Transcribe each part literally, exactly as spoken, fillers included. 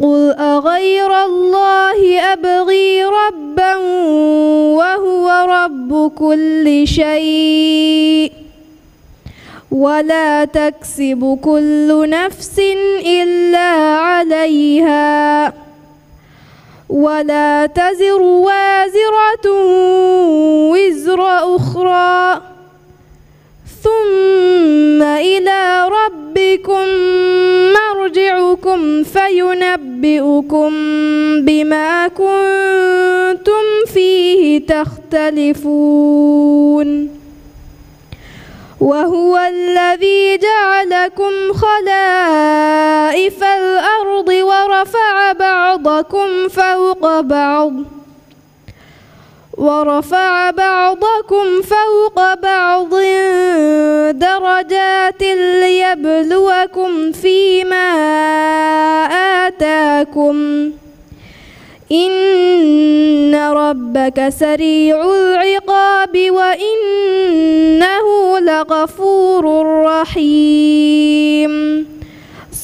قل أغير الله أبغي ربا وهو رب كل شيء ولا تكسب كل نفس إلا عليها ولا تزر وازرة وزر أخرى ثم إلى ربكم مرجعكم فينبئكم بما كنتم فيه تختلفون. وهو الذي جعلكم خلائف الأرض ورفع بعضكم فوق بعض ورفع بعضكم فوق بعض درجات ليبلوكم فيما آتاكم إن ربك سريع العقاب وإنه لغفور رحيم.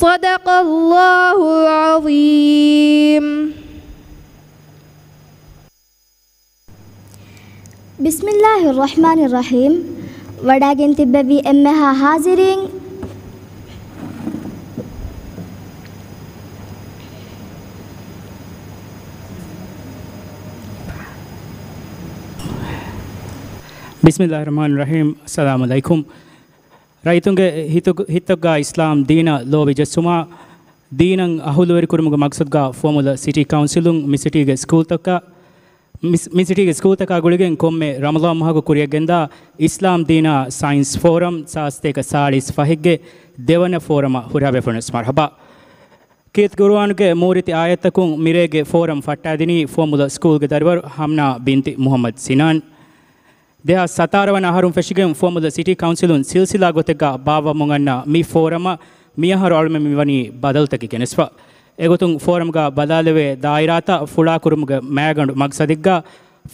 صدق الله العظيم. بسم الله الرحمن الرحيم. ވަޑައިގެން ތިއްބެވި އެންމެހާ ހާޒިރީން، بسم الله الرحمن الرحيم. އައްސަލާމު ޢަލައިކުމް. ރައްޔިތުންގެ ހިތުގަ-، ހިތަށްގަ އިސްލާމް ދީނަށް ލޯބި ޖެއްސުމާ، ދީނަށް އަހުލުވެރިކުރުމުގެ މަގްސަދުގަ ފުވައްމުލައް ސިޓީ ކައުންސިލުން މި ސިޓީގެ ސްކޫލްތަކަށް، މި، މި ސިޓީގެ ސްކޫލްތަކާ ގުޅިގެން ކޮންމެ ރަމަޟާން މަހަކު ކުރިއަށްގެންދާ އިސްލާމް ދީނާ ސައިންސް ފޯރަމް ސާސްތޭކަ ސާޅީސް ފަހެއްގެ ދެވަނަ ފޯރަމަށް ހުރިހާ ބޭފުޅުންނަށް މަރުޙަބާ. ކީރިތި ޤުރުއާނުގެ މޫރިތި އާޔަތްތަކުން މިރޭގެ ފޯރަމް ފައްޓާދިނީ ފުވައްމުލައް ސްކޫލްގެ ދަރިވަރު ހަމްނާ ބިންތި މުޙައްމަދު ސިނާން. ދެހާސް ސަތާރަ ވަނަ އަހަރުން ފެށިގެން ފުވައްމުލައް ސިޓީ ކައުންސިލުން ސިލްސިލާ ގޮތެއްގަ ބާއްވަމުން އަންނަ މި ފޯރަމަށް މިއަހަރު އަޅުމެން މިވަނީ ބަދަލުތަކެއް ގެނެސްފަ. އެގޮތުން ފޯރަމްގަ ބަލާލެވޭ ދާއިރާތައް ފުޅާކުރުމުގެ މައިގަނޑު މަގްސަދެއްގަ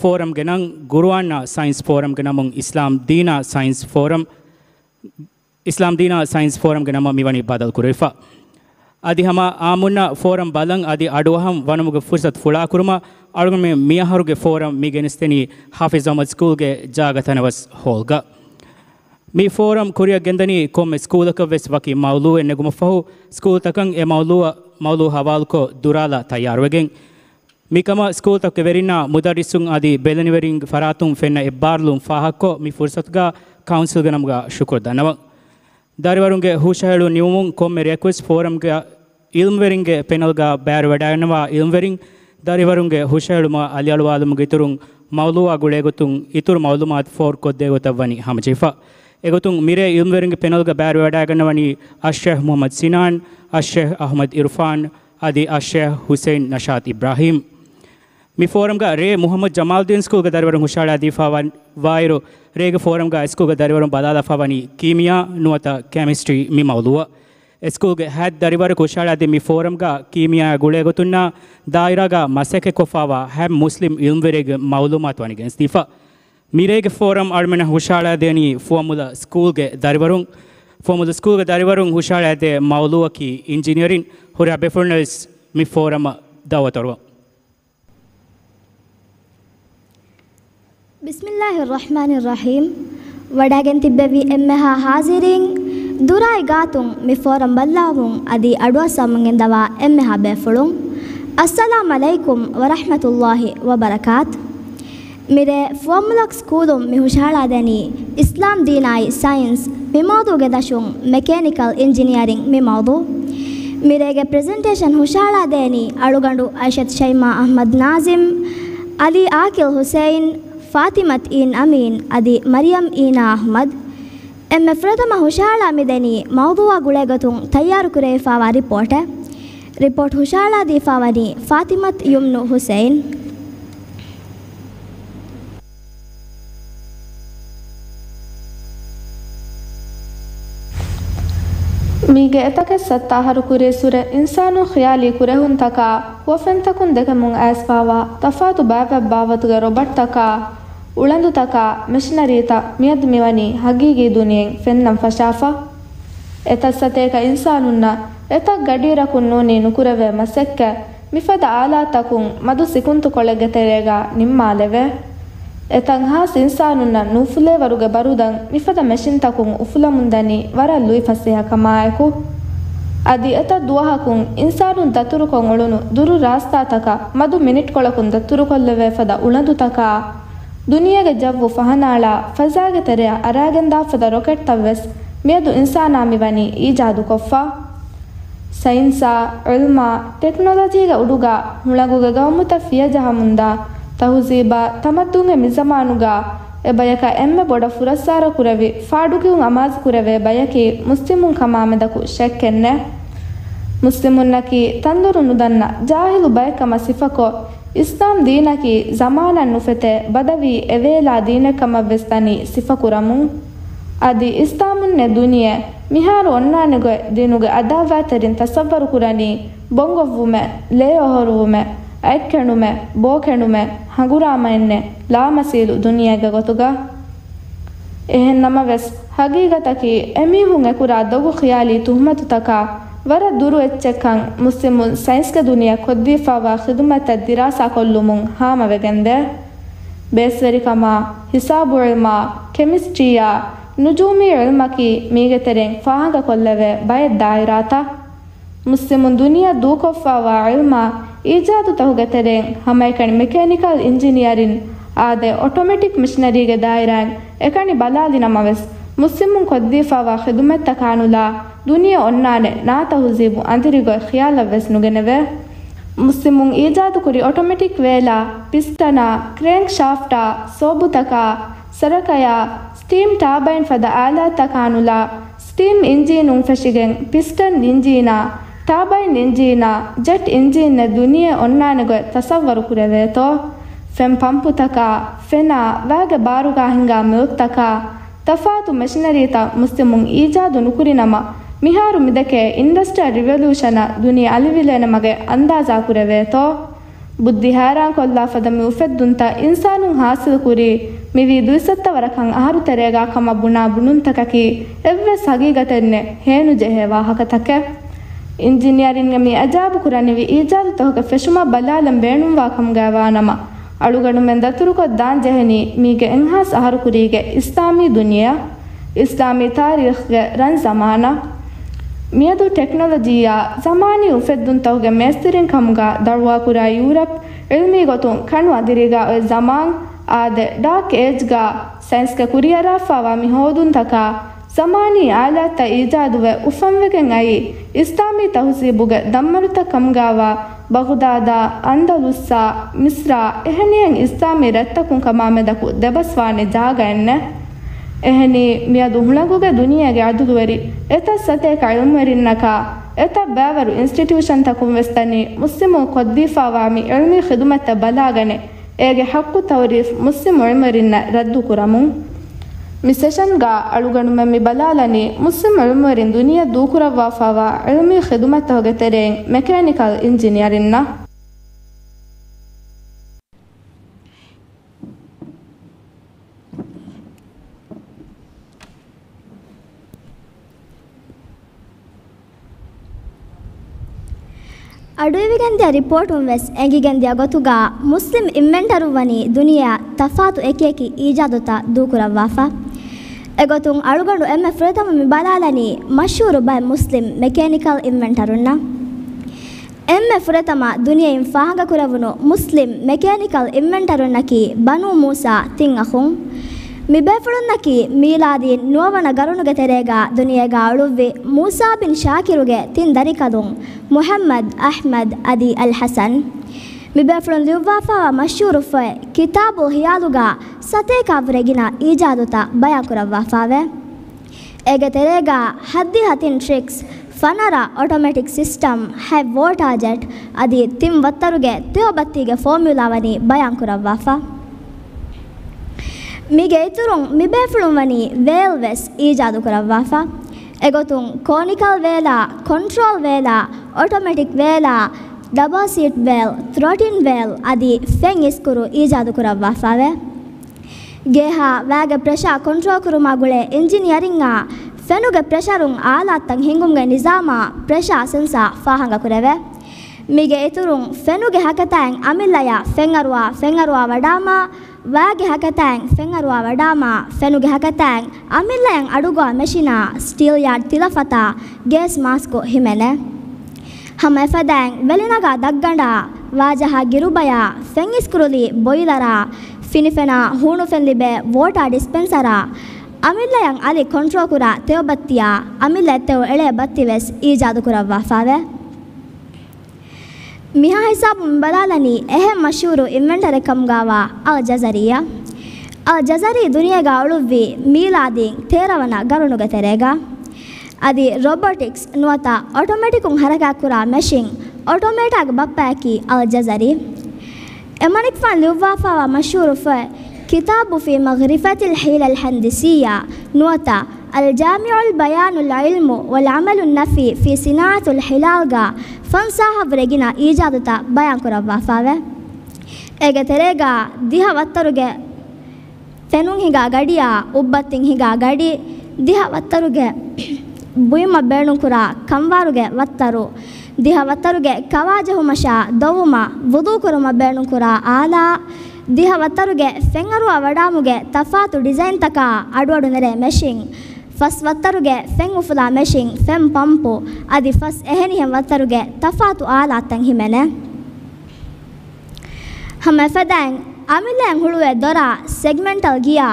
ފޯރަމްގެ ނަން ޤުރުއާންނާ ސައިންސް ފޯރަމްގެ ނަމުން އިސްލާމް ދީނާ ސައިންސް ފޯރަމް، އިސްލާމް ދީނާ ސައިންސް ފޯރަމްގެ ނަމަށް މިވަނީ ބަދަލު ކުރެވިފަ. އަދި ހަމަ އާއްމުންނަށް ފޯރަމް ބަލަން އަދި އަޑުއަހަން ވަނުމުގެ ފުރުސަތު ފުޅާކުރުމަށް އަޅުގަނޑުމެން މިއަހަރުގެ ފޯރަމް މި ގެނެސްދެނީ ޙާފިޒް އަޙްމަދު ސްކޫލްގެ ޖާގަ ތަނަވަސް ހޯލްގަ. މި ފޯރަމް ކުރިއަށް ގެންދަނީ ކޮންމެ ސްކޫލަކަށް ވެސް ވަކި މައުޟޫއެއް ނެގުމަށްފަހު، ސްކޫލްތަކަށް އެ މައުޟޫއަށް، މައުޟޫ ހަވާލުކޮށް ދުރާލާ ތައްޔާރުވެގެން. މިކަމަށް ސްކޫލްތަކުގެ ވެރިންނާ މުދައްރިސުން އަދި ބެލެނިވެރިންގެ ފަރާތުން ފެންނަ އެއްބާރުލުން ފާހަގަކޮށް، މި ފުރުސަތުގަ ކައުންސިލްގެ ނަމުގަ ޝުކުރު ދަންނަވަން. ދަރިވަރުންގެ ހުށަހެޅުން ނިމުމުން ކޮންމެ ރެޔަކުވެސް ފޯރަމްގެ އިލްމްވެރިންގެ ޕެނަލްގަ ބައިވެރިވެވަޑައިގަންނަވާ އިލްމްވެރިން ދަރިވަރުންގެ ހުށަހެޅުމަށް އަލިއަޅުވާލުމުގެ އިތުރުން މައުޟޫއާ ގުޅޭގޮތުން އިތުރު މައުލޫމާތު ފޯރުކޮށްދޭ ގޮތަށް ވަނީ ހަމަޖެހިފަ. އެގޮތުން މިރޭ އިލްމްވެރިންގެ ޕެނަލްގަ ބައިވެރިވެވަޑައިގަންނަވަނީ އައްޝޭޚް މުޙައްމަދު ސިނާން، އައްޝޭޚް އަޙްމަދު އިރުފާން، އަދި އައްޝޭޚް ޙުސައިން ނަޝާތު އިބްރާހީމް. މި ފޯރަމްގަ ރޭ މުޙައްމަދު ޖަމާލްދީން ސްކޫލްގެ ދަރިވަރުން ހުށަހަޅާދީފަ ވަ-، ވާއިރު، ރޭގެ ފޯރަމްގަ އެ ސްކޫލްގެ ދަރިވަރުން ބަލާލާފަ ވަނީ ކީމިޔާ ނުވަތަ ކެމިސްޓްރީ މި މައުޟޫއަށް. އެ ސްކޫލްގެ ހަތް ދަރިވަރަކު ހުށަހަޅާދިން މި ފޯރަމްގަ ކީމިޔާއާ ގުޅޭގޮތުންނާ ދާއިރާގަ މަސައްކަތްކޮށްފަވާ ހަތް މުސްލިމް އިލްމްވެރިއެއްގެ މައުލޫމާތު ވަނީ ގެނެސްދީފަ. މިރޭގެ ފޯރަމް އަޅުމެންނަށް ހުށަހަޅާދޭނީ ފުވައްމުލައް ސްކޫލްގެ ދަރިވަރުން. ފުވައްމުލައް ސްކޫލްގެ ދަރިވަރުން ހުށަހަޅާދޭ މައުޟޫއަކީ އިންޖިނިއަރިން. ހުރިހާ ބޭފުޅުންނަށް ވެސް މި ފޯރަމަށް ދައުވަތު އޮރުވަން. بسم الله الرحمن الرحيم. ވަޑައިގެން ތިއްބެވި އެންމެހާ ހާޒިރީން، ދުރާއި ގާތުން މި ފޯރަމް ބައްލަވަމުން އަދި އަޑުއައްސަވަމުން ގެންދަވާ އެންމެހާ ބޭފުޅުން، އައްސަލާމް ޢަލައިކުމް ވަރަޙްމަތުﷲި ވަބަރަކާތު. މިރޭ ފުވައްމުލައް ސްކޫލުން މި ހުށަހަޅާދޭނީ އިސްލާމް ދީނާއި ސައިންސް މި މައުޟޫގެ ދަށުން މެކޭނިކަލް އިންޖިނިއަރިން މި މައުޟޫ. މިރޭގެ ޕްރެޒެންޓޭޝަން ހުށަހަޅާދޭނީ އަޅުގަނޑު އައިޝަތު ޝައިމާ އަޙްމަދު ނާޒިމް، ޢަލީ ޢާޤިލް ޙުސައިން، ފާތިމަތު އީން އަމީން އަދި މަރިޔަމް އީނާ އަޙްމަދު. އެންމެ ފުރަތަމަ ހުށަހަޅާ މިދެނީ މައުޟޫއާ ގުޅޭގޮތުން ތައްޔާރުކުރެވިފަވާ ރިޕޯޓެއް. ރިޕޯޓް ހުށަހަޅާދީފަވަނީ ފާތިމަތު ޔުމްނު ޙުސައިން. މީގެ އެތަކެއް ސައްތަ އަހަރު ކުރިއަށްސުރެ އިންސާނުން ޚިޔާލީ ކުރެހުންތަކާ ހުވަފެންތަކުން ދެކެމުން އައިސްފާވާ ތަފާތު ބައިވެއް ބާވަތުގެ ރޮބަޓްތަކާ، އުޅަނދުތަކާ، މެޝިނަރީތައް މިއަދު މިވަނީ ހަގީގީ ދުނިޔެއިން ފެންނަން ފަށާފަ. އެތައް ސަތޭކަ އިންސާނުންނަށް އެތައް ގަޑިއިރަކުން ނޫނީ ނުކުރެވޭ މަސައްކަތް މިފަދަ އާލާތްތަކުން މަދު ސިކުންތުކޮޅެއްގެ ތެރޭގަ ނިންމާލެވޭ. އެތަން ހާސް އިންސާނުންނަށް ނޫފުލޭވަރުގެ ބަރުދަން މިފަދަ މެޝިންތަކުން އުފުލަމުންދަނީ ވަރަށް ލުއިފަސޭހަކަމާއެކު. އަދި އެތައް ދުވަހަކުން އިންސާނުން ދަތުރުކޮށް އުޅުނު ދުރު ރާސްތާތަކަށް މަދު މިނިޓްކޮޅަކުން ދަތުރުކޮށްލެވޭ ފަދަ އުޅަނދުތަކާ، ދުނިޔޭގެ ޖައްވު ފަހަނައަޅާ ފަޒާގެ ތެރެއަށް އަރާގެންދާ ފަދަ ރޮކެޓްތައްވެސް މިއަދު އިންސާނާ މިވަނީ އީޖާދުކޮށްފަ. ސައިންސާ، ޢިލްމާ، ޓެކްނޮލޮޖީގެ އުޑުގަ ހުޅަނގުގެ ގައުމުތައް ފިޔަޖަހަމުންދާ ތަހުޒީބާ، ތަމައްދުންގެ މިޒަމާނުގަ އެބަޔަކަށް އެންމެ ބޮޑަށް ފުރައްސާރަ ކުރެވި ފާޑުކިޔުން އަމާޒުކުރެވޭ ބަޔަކީ މުސްލިމުން ކަމާމެދަކު ޝައްކެއްނެތް. މުސްލިމުންނަކީ ތަންދޮރު ނުދަންނަ ޖާހިލު ބައެއްކަމަށް ސިފަކޮށް، އިސްލާމް ދީނަކީ ޒަމާނަށް ނުފެތޭ ބަދަވީ އެވޭލާ ދީނެއްކަމަށްވެސް ދަނީ ސިފަކުރަމުން. އަދި އިސްލާމުންނެއް ދުނިޔެ މިހާރު އޮންނާނެގޮތް ދީނުގެ އަދާވާތެރިން ތަސައްވަރުކުރަނީ ބޮންގޮށްވުމެއް، ލޭ އޮހޮރުވުމެއް، އަތްކެނޑުމެއް، ބޯކެނޑުމެއް، ހަނގުރާމައެއްނެއް، ލާމަސީލު ދުނިޔޭގެ ގޮތުގަ. އެހެން ނަމަވެސް، ހަގީގަތަކީ އެމީހުން އެކުރާ ދޮގު ޚިޔާލީ ތުހުމަތުތަކާ ވަރަށް ދުރު އެއްޗެއްކަން މުސްލިމުން ސައިންސްގެ ދުނިޔެ ކޮށްދީފާވާ ޚިދުމަތްތައް ދިރާސާކޮށްލުމުން ހާމަވެގެންދޭ. ބޭސްވެރިކަމާ، ހިސާބު ޢިލްމާ، ކެމިސްޓްރީއާ، ނުޖޫމީ ޢިލްމަކީ މީގެ ތެރެއިން ފާހަގަކޮށްލެވޭ ބައެއް ދާއިރާތައް. މުސްލިމުން ދުނިޔެއަށް ދޫކޮށްފާވާ ޢިލްމާ އީޖާދުތަކުގެ ތެރެއިން ހަމައެކަނި މެކޭނިކަލް އިންޖިނިއަރިން އާދެ، އޮޓޮމެޓިކް މިޝިނަރީގެ ދާއިރާއިން އެކަނި ބަލާލި ނަމަވެސް، މުސްލިމުން ކޮށްދީފާވާ ޚިދުމަތްތަކާ ނުލާ، ދުނިޔެ އޮންނާނެ ނާ ތަހުޒީބު އަނދިރިގޮތް ޚިޔާލަށްވެސް ނުގެނެވޭ. މުސްލިމުން އީޖާދުކުރި އޮޓޮމެޓިކް ވޭލާ، ޕިސްޓަނާ، ކްރޭންކް ޝާފްޓާ، ސޯބުތަކާ، ސަރަކަޔާ، ސްޓީމް ޓާބައިން ފަދަ އާލާތްތަކާ ނުލާ، ސްޓީމް އިންޖީނުން ފެށިގެން ޕިސްޓަން އިންޖީނާ، ޓާބައިން އިންޖީނާ، ޖެޓް އިންޖީންއެއް ދުނިޔެ އޮންނާނެގޮތް ތަސައްވަރު ކުރެވޭތޯ؟ ފެން ޕަމްޕުތަކާ، ފެނާ، ވައިގެ ބާރުގާ ހިނގާ މިލްކްތަކާ، ތަފާތު މެޝިނަރީތައް މުސްލިމުން އީޖާދު ނުކުރިނަމަ، މިހާރު މިދެކޭ އިންޑަސްޓްރިއަލް ރިވޮލޫޝަނަށް ދުނިޔެ އަލިވިލޭނެ މަގެއް އަންދާޒާ ކުރެވޭތޯ؟ ބުއްދި ހައިރާންކޮށްލާ ފަދަ މި އުފެއްދުންތައް އިންސާނުން ހާސިލްކުރީ މިވީ ދުއިސައްތަ ވަރަކަށް އަހަރު ތެރޭގާ ކަމަށް ބުނާ ބުނުންތަކަކީ އެއްވެސް ހަގީގަތެއްނެއް ހޭނުޖެހޭ ވާހަކަތަކެއް. އިންޖިނިއަރިންގެ މި އަޖާބު ކުރަނިވި އީޖާދުތަކުގެ ފެށުމަށް ބަލާލަން ބޭނުންވާ ކަމުގައިވާނަމަ، އަޅުގަނޑުމެން ދަތުރުކޮށް ދާން ޖެހެނީ މީގެ އެއްހާސް އަހަރު ކުރީގެ އިސްލާމީ ދުނިޔެއަށް. އިސްލާމީ ތާރީޚްގެ ރަން ޒަމާނަށް. މިއަދު ޓެކްނޮލޮޖީއާ ޒަމާނީ އުފެއްދުންތަކުގެ މޭސްތިރިން ކަމުގަ ދަޢުވާކުރާ ޔޫރަޕް ޢިލްމީ ގޮތުން ކަނު އަނދިރީގަ އޮތް ޒަމާން އާދެ، ޑާކް އޭޖްގަ ސައިންސްގެ ކުރިއަރާފާވާ މި ހޯދުންތަކާ ޒަމާނީ އާލާތްތައް އީޖާދުވެ އުފަންވެގެން އައީ އިސްލާމީ ތަހުޒީބުގެ ދަންމަރުތައް ކަމުގައިވާ ބަޣުދާދާ، އަންދަލުސްއާ، މިސްރާ އެހެނިހެން އިސްލާމީ ރަށްތަކުން ކަމާމެދަކު ދެބަސްވާނެ ޖާގައެއްނެއް. އެހެނީ، މިއަދު ހުޅަނގުގެ ދުނިޔޭގެ އަދުލުވެރި އެތައް ސަތޭކަ ޢިލްމުވެރިންނަކާ، އެތައް ބައިވަރު އިންސްޓިޓިއުޝަންތަކުން ވެސް ދަނީ މުސްލިމުން ކޮށްދީފާވާ މި ޢިލްމީ ޚިދުމަތްތައް ބަލާގަނެ، އޭގެ ޙައްޤު ތައުރީފް މުސްލިމް ޢިލްމުވެރިންނަށް ރައްދު ކުރަމުން. މި ސެޝަންގަ އަޅުގަނޑުމެން މި ބަލާލަނީ މުސްލިމް ޢިލްމުވެރިން ދުނިޔެއަށް ދޫކުރައްވާފާވާ ޢިލްމީ ޚިދުމަތްތަކުގެ ތެރެއިން މެކޭނިކަލް އިންޖިނިއަރިންނަށް. އަޑުއިވިގެންދިޔަ ރިޕޯޓުން ވެސް އެނގިގެންދިޔަ ގޮތުގަ މުސްލިމް އިންވެންޓަރުން ވަނީ ދުނިޔެއަށް ތަފާތު އެކިއެކި އީޖާދުތައް ދޫކުރައްވާފަ. އެގޮތުން އަޅުގަނޑު އެންމެ ފުރަތަމަ މި ބަލާލަނީ މަޝްހޫރު ބައެއް މުސްލިމް މެކޭނިކަލް އިންވެންޓަރުންނަށް. އެންމެ ފުރަތަމަ ދުނިޔެއިން ފާހަގަކުރެވުނު މުސްލިމް މެކޭނިކަލް އިންވެންޓަރުންނަކީ ބަނޫ މޫސާ ތިން އަޚުން. މި ބޭފުޅުންނަކީ މީލާދީން ނުވަވަނަ ގަރުނުގެ ތެރޭގަ ދުނިޔޭގަ އުޅުއްވި މޫސާ ބިން ޝާކިރުގެ ތިން ދަރިކަލުން މުޙައްމަދު، އަޙްމަދު އަދި އަލް ޙަސަން. މި ބޭފުޅުން ލިޔުއްވާފާވާ މަޝްހޫރު ފޮތް ކިތާބުލް ޚިޔާލުގަ ސަތޭކަ ވުރެ ގިނަ އީޖާދުތައް ބަޔާންކުރައްވާފާވޭ. އޭގެ ތެރޭގަ ހައްދިހަ ތިން ޓްރިކްސް، ފަނަރަ އޮޓޮމެޓިކް ސިސްޓަމް، ހަތް ވޯޓާ ޖެޓް އަދި ތިން ވައްތަރުގެ ތެޔޮބައްތީގެ ފޯމިއުލާ ވަނީ ބަޔާންކުރައްވާފަ. މީގެ އިތުރުން މި ބޭފުޅުން ވަނީ ވޭލް ވެސް އީޖާދުކުރައްވާފަ. އެގޮތުން ކޯނިކަލް ވޭލާ، ކޮންޓްރޯލް ވޭލާ، އޮޓޮމެޓިކް ވޭލާ، ޑަބަލް ސީޓް ވޭލް، ތްރޮޓިން ވޭލް އަދި ފެން އިސްކުރު އީޖާދުކުރައްވާފާވޭ. ގޭހާ ވައިގެ ޕްރެޝާ ކޮންޓްރޯލް ކުރުމާ ގުޅޭ އިންޖިނިއަރިންއާ ފެނުގެ ޕްރެޝަރުން އާލާތްތައް ހިންގުމުގެ ނިޒާމާ ޕްރެޝާ ސެންސާ ފާހަގަކުރެވޭ. މީގެ އިތުރުން ފެނުގެ ހަކަތައިން އަމިއްލަޔަށް ފެންއަރުވާ، ފެންއަރުވާ ވަޑާމާ، ވާގެ ހަކަތައިން ފެންއަރުވާ ވަޑާމާ، ފެނުގެ ހަކަތައިން އަމިއްލަޔަށް އަޑުގާ މެޝިނާ، ސްޓީލް ޔާޑް ތިލަފަތާ، ގޭސް މާސްކު ހިމެނޭ. ހަމަ އެފަދައިން ވެލިނަގާ ދަށްގަނޑާ، ވާޖަހާ ގިރުބަޔާ، ފެން އިސްކުރުލީ ބޮއިލަރާ، ފިނިފެނާ ހޫނުފެން ލިބޭ ވޯޓާ ޑިސްޕެންސަރާ، އަމިއްލަޔަށް އަލި ކޮންޓްރޯކުރާ ތެޔޮ ބައްތިއާ، އަމިއްލަ ތެޔޮ އެޅޭ ބައްތިވެސް އީޖާދުކުރައްވާފާވޭ. މިހާ ހިސާބުން ބަލާލަނީ އެހެން މަޝްހޫރު އިންވެންޓަރެއް ކަމުގާވާ އަލް ޖަޒަރީއަށް. އަލް ޖަޒަރީ ދުނިޔޭގަ އުޅުއްވީ މީލާދީން ތޭރަ ވަނަ ގަރުނުގެ ތެރޭގަ. އަދި ރޮބޮޓިކްސް ނުވަތަ އޮޓޮމެޓިކުން ހަރަކާތްކުރާ މެޝިން، އޮޓޮމޭޓާގެ ބައްޕަޔަކީ އަލް ޖަޒަރީ. އެމަނިކުފާނު ލިޔުއްވާފާވާ މަޝްހޫރު ފޮތް ކިތާބު ފީ މަޣްރިފަތިލް ޙީލަލް ހަންދިސިއްޔާ ނުވަތަ އަލްޖާމިޢުލް ބަޔާނުލް ޢިލްމު ވަލް ޢަމަލުން ނަފީ ފީ ސިނާޢަތުލް ޙިލާލްގަ ފަންސާހަށްވުރެ ގިނަ އީޖާދުތައް ބަޔާންކުރައްވާފާވޭ. އޭގެ ތެރޭގަ ދިހަ ވައްތަރުގެ ފެނުން ހިނގާ ގަޑިއާ، އުއްބައްތިން ހިނގާ ގަޑި، ދިހަ ވައްތަރުގެ ބުއިމަށް ބޭނުންކުރާ ކަންވާރުގެ ވައްތަރު، ދިހަ ވައްތަރުގެ ކަވާޖެހުމަށާ ދޮވުމަށް ވުޟޫ ކުރުމަށް ބޭނުންކުރާ އާލާ، ދިހަ ވައްތަރުގެ ފެންއަރުވާ ވަޑާމުގެ ތަފާތު ޑިޒައިންތަކާ އަޑުއަޑު ނެރޭ މެޝިން، ފަސް ވައްތަރުގެ ފެން އުފުލާ މެޝިން، ފެން ޕަމްޕު، އަދި ފަސް އެހެނިހެން ވައްތަރުގެ ތަފާތު އާލާތްތައް ހިމެނޭ. ހަމަ އެފަދައިން އަމިއްލައަށް ހުޅުވޭ ދޮރާ، ސެގްމެންޓަލް ގިޔާ،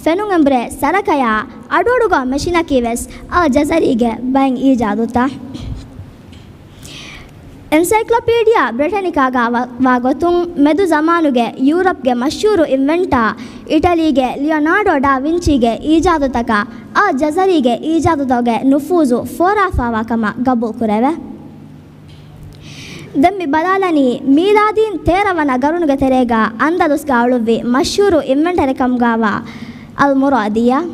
ފެނުން އެނބުރޭ ސަރަކަޔާ، އަޑުއަޑުގަ މެޝިނަކީ ވެސް އަލް ޖަޒަރީގެ ބައެއް އީޖާދުތައް. އެންސައިކްލޮޕީޑިއާ ބްރިޓެނިކާގަ ވަ-، ވާ ގޮތުން، މެދު ޒަމާނުގެ ޔޫރަޕްގެ މަޝްހޫރު އިންވެންޓާ، އިޓަލީގެ ލިއޮނާޑޯ ޑާ ވިންޗީގެ އީޖާދުތަކަށް އަލް ޖަޒަރީގެ އީޖާދުތަކުގެ ނުފޫޒު ފޯރާފާވާ ކަމަށް ގަބޫލުކުރެވޭ. ދެން މި ބަލާލަނީ މީލާދީން ތޭރަ ވަނަ ގަރުނުގެ ތެރޭގަ އަންދަލުސްގަ އުޅުއްވި މަޝްހޫރު އިންވެންޓަރެއް ކަމުގާވާ އަލް މުރާދީއަށް.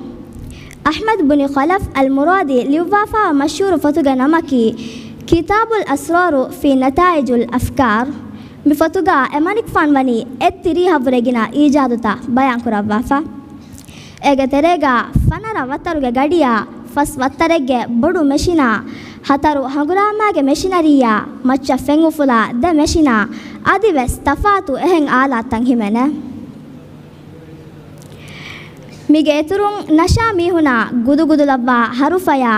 އަޙްމަދު ބުނި ޚަލަފް އަލް މުރާދީ ލިޔުއްވާފާވާ މަޝްހޫރު ފޮތުގެ ނަމަކީ ކިތާބުލް އަސްރާރު ފީ ނަތާއިޖުލް އަފްކާރް. މި ފޮތުގަ އެމަނިކުފާނު ވަނީ އެއްތިރީހަށްވުރެ ގިނަ އީޖާދުތައް ބަޔާންކުރައްވާފަ. އޭގެ ތެރޭގަ ފަނަރަ ވައްތަރުގެ ގަޑިއާ، ފަސް ވައްތަރެއްގެ ބޮޑު މެޝިނާ، ހަތަރު ހަނގުރާމާގެ މެޝިނަރީއާ، މައްޗަށް ފެން އުފުލާ ދެ މެޝިނާ، އަދިވެސް ތަފާތު އެހެން އާލާތްތައް ހިމެނޭ. މީގެ އިތުރުން ނަޝާ މީހުނާ ގުދުގުދުލައްވާ ހަރުފަޔާ،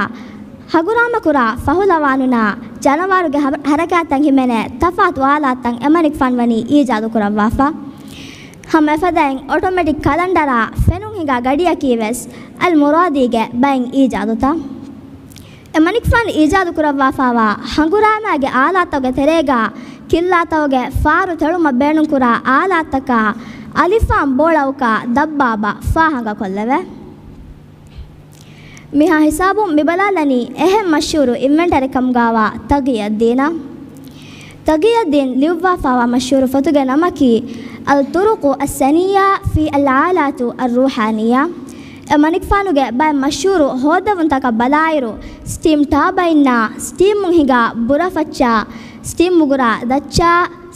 ހަނގުރާމަކުރާ ފަހުލަވާނުނާ، ޖަނަވާރުގެ ހަ-، ހަރަކާތްތައް ހިމެނޭ ތަފާތު އާލާތްތައް އެމަނިކުފާނު ވަނީ އީޖާދުކުރައްވާފަ. ހަމަ އެފަދައިން އޮޓޮމެޓިކް ކަލަންޑަރާ ފެނުން ހިނގާ ގަޑިއަކީ ވެސް އަލް މުރާދީގެ ބައެއް އީޖާދުތައް. އެމަނިކުފާނު އީޖާދު ކުރައްވާފާވާ ހަނގުރާމައިގެ އާލާތަކުގެ ތެރޭގަ ކިއްލާތަކުގެ ފާރު ތެޅުމަށް ބޭނުންކުރާ އާލާތަކާ، އަލިފާން ބޯޅައުކާ ދައްބާބަ ފާހަގަކޮށްލެވޭ. މިހާ ހިސާބުން މިބަލާލަނީ އެހެން މަޝްހޫރު އިންވެންޓަރެއް ކަމުގާވާ ތަގިޔައްދީނަށް. ތަގިޔައްދީން ލިޔުއްވާފާވާ މަޝްހޫރު ފޮތުގެ ނަމަކީ އަލް ޠުރުޤު އައްސަނިއްޔާ ފީ އަލް އާލާތު އައްރޫޙާނިއްޔާ. އެމަނިކުފާނުގެ ބައެއް މަޝްހޫރު ހޯއްދެވުންތަކަށް ބަލާއިރު، ސްޓީމް ޓާބައިންނާ، ސްޓީމުން ހިނގާ ބުރަފައްޗާ، ސްޓީމް މުގުރާ ދައްޗާ،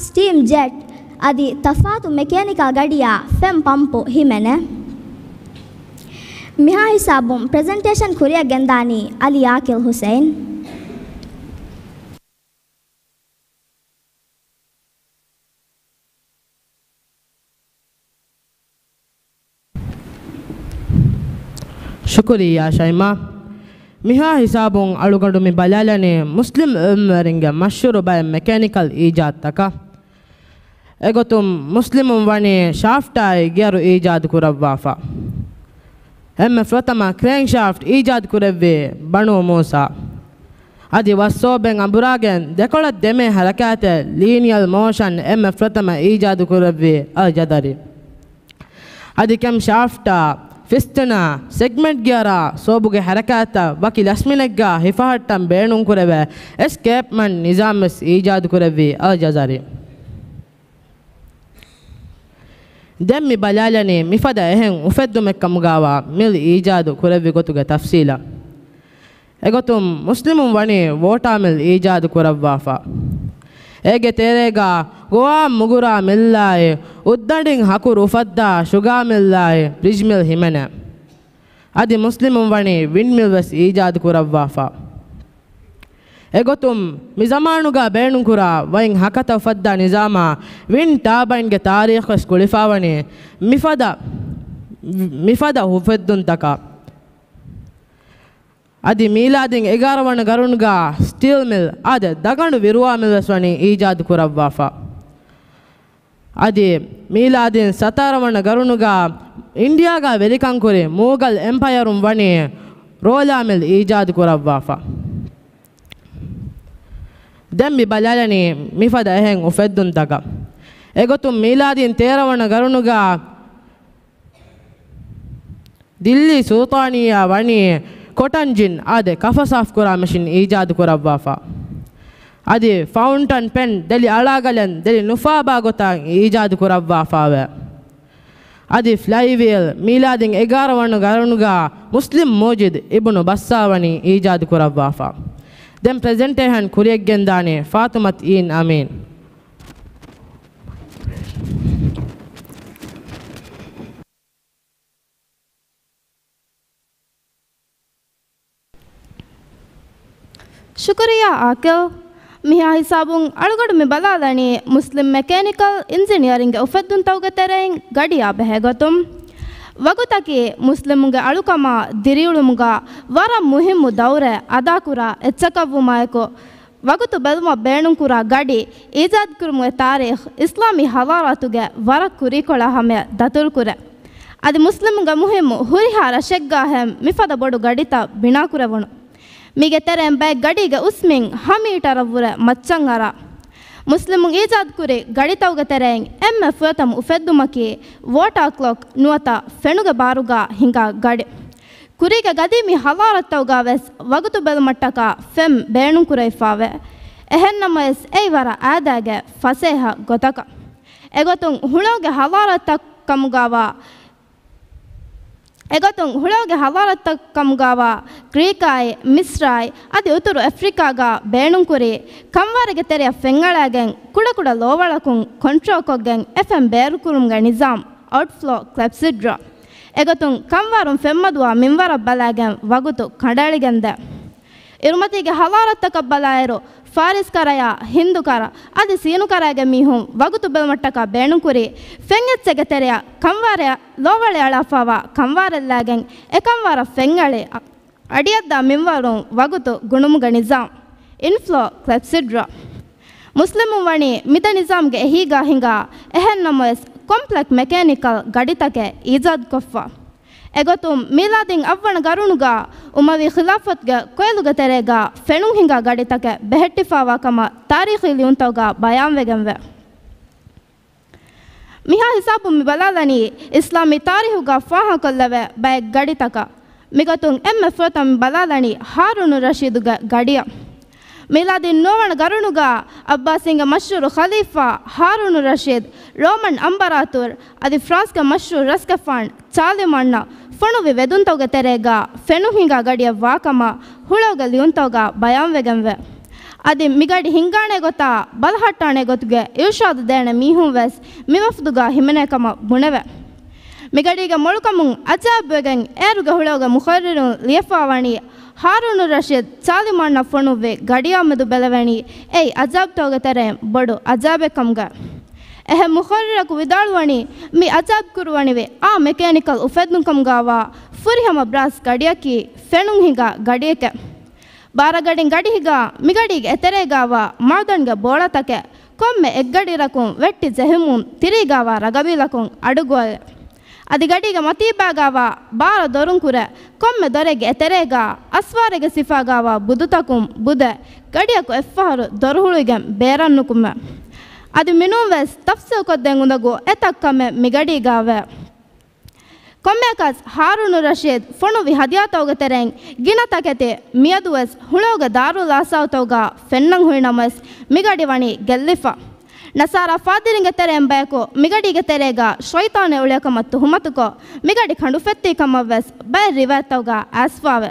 ސްޓީމް ޖެޓް އަދި ތަފާތު މެކޭނިކަލް ގަޑިއާ ފެން ޕަމްޕު ހިމެނޭ. މިހާ ހިސާބުން ޕްރެޒެންޓޭޝަން ކުރިއަށް ގެންދާނީ އަލީ އާކިލް ހުސެއިން. ޝުކުރިއްޔާ ޝައިމާ. މިހާ ހިސާބުން އަޅުގަނޑު މި ބަލާލަނީ މުސްލިމް އިލްމުވެރިންގެ މަޝްހޫރު ބައެއް މެކޭނިކަލް އީޖާދުތަކަށް. އެގޮތުން މުސްލިމުން ވަނީ ޝާފްޓާއި ގިޔަރު އީޖާދު ކުރައްވާފަ. އެންމެ ފުރަތަމަ ކްރޭން ޝާފްޓް އީޖާދު ކުރެއްވީ ބަނޫ މޫސާ. އަދި ވައްސޯބެއް އަނބުރާގެން ދެކޮޅަށް ދެމޭ ހަރަކާތެއް ލީނިއަލް މޯޝަން އެންމެ ފުރަތަމަ އީޖާދު ކުރެއްވީ އަލް ޖަދަރީ. އަދި ކެމް ޝާފްޓާ، ފިސްޓަނާ، ސެގްމެންޓް ގިޔަރާ ސޯބުގެ ހަރަކާތްތައް ވަކި ލަސްމިނެއްގާ ހިފަހައްޓަން ބޭނުންކުރެވޭ އެސްކޭޕްމަން ނިޒާމް ވެސް އީޖާދު ކުރެއްވީ އަލް ޖަޒަރީ. ދެން މި ބަލާލަނީ މިފަދަ އެހެން އުފެއްދުމެއްކަމުގާވާ މިލް އީޖާދު ކުރެއްވި ގޮތުގެ ތަފްސީލަށް. އެގޮތުން މުސްލިމުން ވަނީ ވޯޓާ މިލް އީޖާދު ކުރައްވާފަ. އޭގެ ތެރޭގާ ގޮވާ މުގުރާ މިއްލާއި، އުއްދަނޑިން ހަކުރު އުފައްދާ ޝުގާ މިއްލާއި، ބްރިޖް މިލް ހިމެނޭ. އަދި މުސްލިމުން ވަނީ ވިންޑްމިލް ވެސް އީޖާދު ކުރައްވާފަ. އެގޮތުން މި ޒަމާނުގަ ބޭނުންކުރާ ވައިން ހަކަތަ އުފައްދާ ނިޒާމާ ވިންޑް ޓާބައިންގެ ތާރީޚް ވެސް ގުޅިފަވަނީ މިފަދަ، މިފަދަ އުފެއްދުންތަކަށް. އަދި މީލާދީން އެގާރަ ވަނަ ގަރުނުގަ ސްޓީލް މިލް އާދެ ދަގަނޑު ވިރުވާ މިލް ވެސް ވަނީ އީޖާދު ކުރައްވާފަ. އަދި މީލާދީން ސަތާރަ ވަނަ ގަރުނުގަ އިންޑިއާގަ ވެރިކަން ކުރި މޫގަލް އެމްޕަޔަރުން ވަނީ ރޯލާ މިލް އީޖާދު ކުރައްވާފަ. ދެން މި ބަލާލަނީ މިފަދަ އެހެން އުފެއްދުންތަކަށް. އެގޮތުން މީލާދީން ތޭރަ ވަނަ ގަރުނުގަ ދިއްލީ ސުލްޠާނިއްޔާ ވަނީ ކޮޓަން ޖިން އާދެ ކަފަ ސާފުކުރާ މެޝިން އީޖާދު ކުރައްވާފަ. އަދި ފައުންޓަން ޕެން ދެލި އަޅާގަލެން ދެލި ނުފާބާ ގޮތަށް އީޖާދު ކުރައްވާފައެވެ. އަދި ފްލައިވީލް މީލާދީން އެގާރަ ވަނަ ގަރުނުގަ މުސްލިމް މޫޖިދު އިބުނު ބައްސާ ވަނީ އީޖާދު ކުރައްވާފަ. ދެން ޕްރެޒެންޓޭޝަން ކުރިޔަށްގެންދާނީ ފާތުމަތު އީން އަމީން. ޝުކުރިއްޔާ އާކިލް. މިހާ ހިސާބުން އަޅުގަޑު މި ބަލާލަނީ މުސްލިމް މެކޭނިކަލް އިންޖިނިއަރިންގެ އުފެއްދުންތަކުގެ ތެރެއިން ގަޑިއާ ބެހޭގޮތުން. ވަގުތަކީ މުސްލިމުންގެ އަޅުކަމާ ދިރިއުޅުމުގަ ވަރަށް މުހިއްމު ދައުރެއް އަދާކުރާ އެއްޗަކަށްވުމާއެކު، ވަގުތު ބެލުމަށް ބޭނުންކުރާ ގަޑި އީޖާދުކުރުމުގެ ތާރީޚް އިސްލާމީ ހަޟާރާތުގެ ވަރަށް ކުރީކޮޅާ ހަމަޔަށް ދަތުރުކުރޭ. އަދި މުސްލިމުންގެ މުހިއްމު ހުރިހާ ރަށެއްގާހެން މިފަދަ ބޮޑު ގަޑިތައް ބިނާކުރެވުނު. މީގެ ތެރެއިން ބައެއް ގަޑީގެ އުސްމިން ހަ މީޓަރަށްވުރެ މައްޗަށްއަރާ. މުސްލިމުން އީޖާދުކުރި ގަޑިތަކުގެ ތެރެއިން އެންމެ ފުރަތަމަ އުފެއްދުމަކީ ވޯޓާ ކްލޮކް ނުވަތަ ފެނުގެ ބާރުގާ ހިނގާ ގަޑި. ކުރީގެ ގަދީމީ ހަޟާރަތްތަކުގާވެސް ވަގުތު ބެލުމަށްޓަކާ ފެން ބޭނުންކުރެވިފާވޭ. އެހެންނަމަވެސް އެއީ ވަރަށް އާދައިގެ ފަސޭހަ ގޮތަކަށް. އެގޮތުން ހުޅައުގެ ހަޟާރަތްތައް ކަމުގާވާ، އެގޮތުން ހުޅައުގެ ހަޟާރަތްތައް ކަމުގާވާ ގްރީކާއި، މިސްރާއި، އަދި އުތުރު އެފްރިކާގާ ބޭނުންކުރި ކަންވާރެއްގެ ތެރެއަށް ފެންއަޅާގެން ކުޑަކުޑަ ލޯވަޅަކުން ކޮންޓްރޯލްކޮށްގެން އެ ފެން ބޭރުކުރުމުގެ ނިޒާމް އައުޓްފްލޯ ކްލެޕްސިޑްރާ. އެގޮތުން ކަންވާރުން ފެންމަދުވާ މިންވަރަށް ބަލާގެން ވަގުތު ކަނޑައެޅިގެންދޭ. އިރުމަތީގެ ހަޟާރަތްތަކަށް ބަލާއިރު، ފާރިސް ކަރަޔާ، ހިންދު ކަރަ، އަދި ސީނު ކަރައިގެ މީހުން ވަގުތު ބެލުމަށްޓަކާ ބޭނުންކުރީ، ފެން އެއްޗެއްގެ ތެރެއަށް ކަންވާރެއަށް ލޯވަޅެއް އަޅާފާވާ ކަންވާރެއްލާގެން އެ ކަންވާރަށް ފެންއަޅި، އަ، އަޑިއަށްދާ މިންވަރުން ވަގުތު ގުނުމުގެ ނިޒާމް، އިންފްލޯ ކްލެޕްސިޑްރާ. މުސްލިމުން ވަނީ މިދެ ނިޒާމްގެ އެހީގާ ހިނގާ، އެހެން ނަމަވެސް ކޮމްޕްލެކް މެކޭނިކަލް ގަޑިތަކެއް އީޖާދުކޮށްފަ. އެގޮތުން މީލާދީން އަށްވަނަ ގަރުނުގާ އުމަވީ ޚިލާފަތުގެ ކޮއިލުގެ ތެރޭގާ ފެނުން ހިނގާ ގަޑިތަކެއް ބެހެއްޓިފާވާ ކަމަށް ތާރީޚީ ލިޔުންތަކުގާ ބަޔާންވެގެންވޭ. މިހާ ހިސާބުން މި ބަލާލަނީ އިސްލާމީ ތާރީހުގާ ފާހަގަކޮށްލެވޭ ބައެއް ގަޑިތަކަށް. މިގޮތުން އެންމެ ފުރަތަމަ މި ބަލާލަނީ ހާރޫނު ރަޝީދުގެ ގަޑިއަށް. މީލާދީން ނުވަވަނަ ގަރުނުގާ އައްބާސީންގެ މަޝްހޫރު ޚަލީފާ ހާރޫނު ރަޝީދު، ރޯމަން އަމްބަރާތުރު އަދި ފްރާންސްގެ މަޝްހޫރު ރަސްގެފާނު ޗާލިމާންނަށް ފޮނުއްވި ވެދުންތަކުގެ ތެރޭގާ ފެނުން ހިނގާ ގަޑިއެއް ވާކަމަށް ހުޅައުގެ ލިޔުންތަކުގާ ބަޔާންވެގެންވޭ. އަދި މިގަޑި ހިންގާނެ ގޮތާ ބަލަހައްޓާނެ ގޮތުގެ އިރުޝާދު ދޭނެ މީހުން ވެސް މި ވަފްދުގާ ހިމެނޭ ކަމަށް ބުނެވޭ. މިގަޑީގެ މޮޅުކަމުން އަޖާއިބުވެގެން އޭރުގެ ހުޅައުގެ މުޤައްރިރުން ލިޔެފާވަނީ ހާރޫނު ރަޝީދު ޗާލިމާންނަށް ފޮނުއްވި ގަޑިއާމެދު ބެލެވެނީ އެއީ އަޖާއިބުތަކުގެ ތެރެއިން ބޮޑު އަޖާއިބެއް ކަމުގައި. އެހެން މުޤައްރިރަކު ވިދާޅުވަނީ މި އަޖާއިބު ކުރުވަނިވި އާ މެކޭނިކަލް އުފެއްދުން ކަމުގާވާ ފުރިހަމަ ބްރާސް ގަޑިއަކީ ފެނުން ހިނގާ ގަޑިއެކޭ. ބާރަގަޑިން ގަޑި ހިނގާ މިގަޑީގެ އެތެރޭގާވާ މައުދަންގެ ބޯޅަތަކެއް ކޮންމެ އެއްގަޑިއިރަކުން ވެއްޓި ޖެހުމުން ތިރީގާވާ ރަގަބީލަކުން އަޑުގޮވޭ. އަދި ގަޑީގެ މަތީބާގާވާ ބާރަ ދޮރުން ކުރެ ކޮންމެ ދޮރެއްގެ އެތެރޭގާ އަސްވާރެއްގެ ސިފާގާވާ ބުދުތަކުން ބުދެ ގަޑިއަކު އެއްފަހަރު ދޮރު ހުޅުވިގެން ބޭރަށް ނުކުމެ. އަދި މިނޫންވެސް ތަފްސީލްކޮށްދޭން އުނދަގޫ އެތައް ކަމެއް މިގަޑީގާވޭ. ކޮންމެއަކަސް ހާރޫނު ރަޝީދު ފޮނުއްވި ހަދިޔާތަކުގެ ތެރެއިން ގިނަ ތަކެތި މިއަދުވެސް ހުޅައުގެ ދާރުލް އާސާވްތަކުގާ ފެންނަން ހުރި ނަމަވެސް މިގަޑި ވަނީ ގެއްލިފަ. ނަސާރާ ފާދިރިންގެ ތެރެއިން ބަޔަކު މިގަޑީގެ ތެރޭގާ ޝައިޠާނެއް އުޅޭ ކަމަށް ތުހުމަތުކޮށް މިގަޑި ކަނޑުފެއްތި ކަމަށްވެސް ބައެއް ރިވާޔަތްތަކުގާ އައިސްފާވޭ.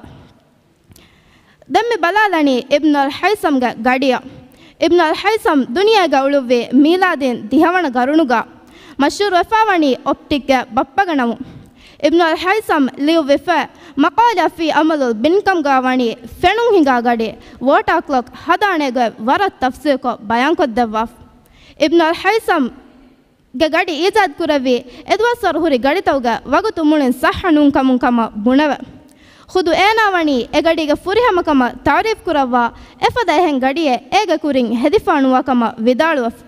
ދެން މި ބަލާލަނީ އިބްނުލް ހައިސަމްގެ ގަޑިއަށް. އިބްނުލް ހައިސަމް ދުނިޔޭގަ އުޅުއްވީ މީލާދީން ދިހަވަނަ ގަރުނުގަ. މަޝްހޫރުވެފާވަނީ އޮޕްޓިކްގެ ބައްޕަގެ ނަމުން. އިބްނުލް ހައިސަމް ލިޔުއްވިފަ މަޤާލާ ފީ އަމަލުލް ބިންކަމްގާ ވަނީ ފެނުން ހިނގާ ގަޑި، ވޯޓާ ކްލޮކް ހަދާނެ ގޮތް ވަރަށް ތަފްސީލްކޮށް ބަޔާންކޮށްދެއްވާފަ. އިބްނު އަލް ހައިސަމް ގެ ގަޑި އީޖާދު ކުރެއްވީ، އެދުވަސްވަރު ހުރި ގަޑިތަކުގެ ވަގުތު މުޅިން ޞައްޙަ ނޫން ކަމުން ކަމަށް ބުނެވެ. ޚުދު އޭނާ ވަނީ އެ ގަޑީގެ ފުރިހަމަ ކަމަށް ތަޢުރީފް ކުރައްވާ، އެފަދަ އެހެން ގަޑިއެއް އޭގެ ކުރިން ހެދިފާ ނުވާ ކަމަށް ވިދާޅުވެފަ.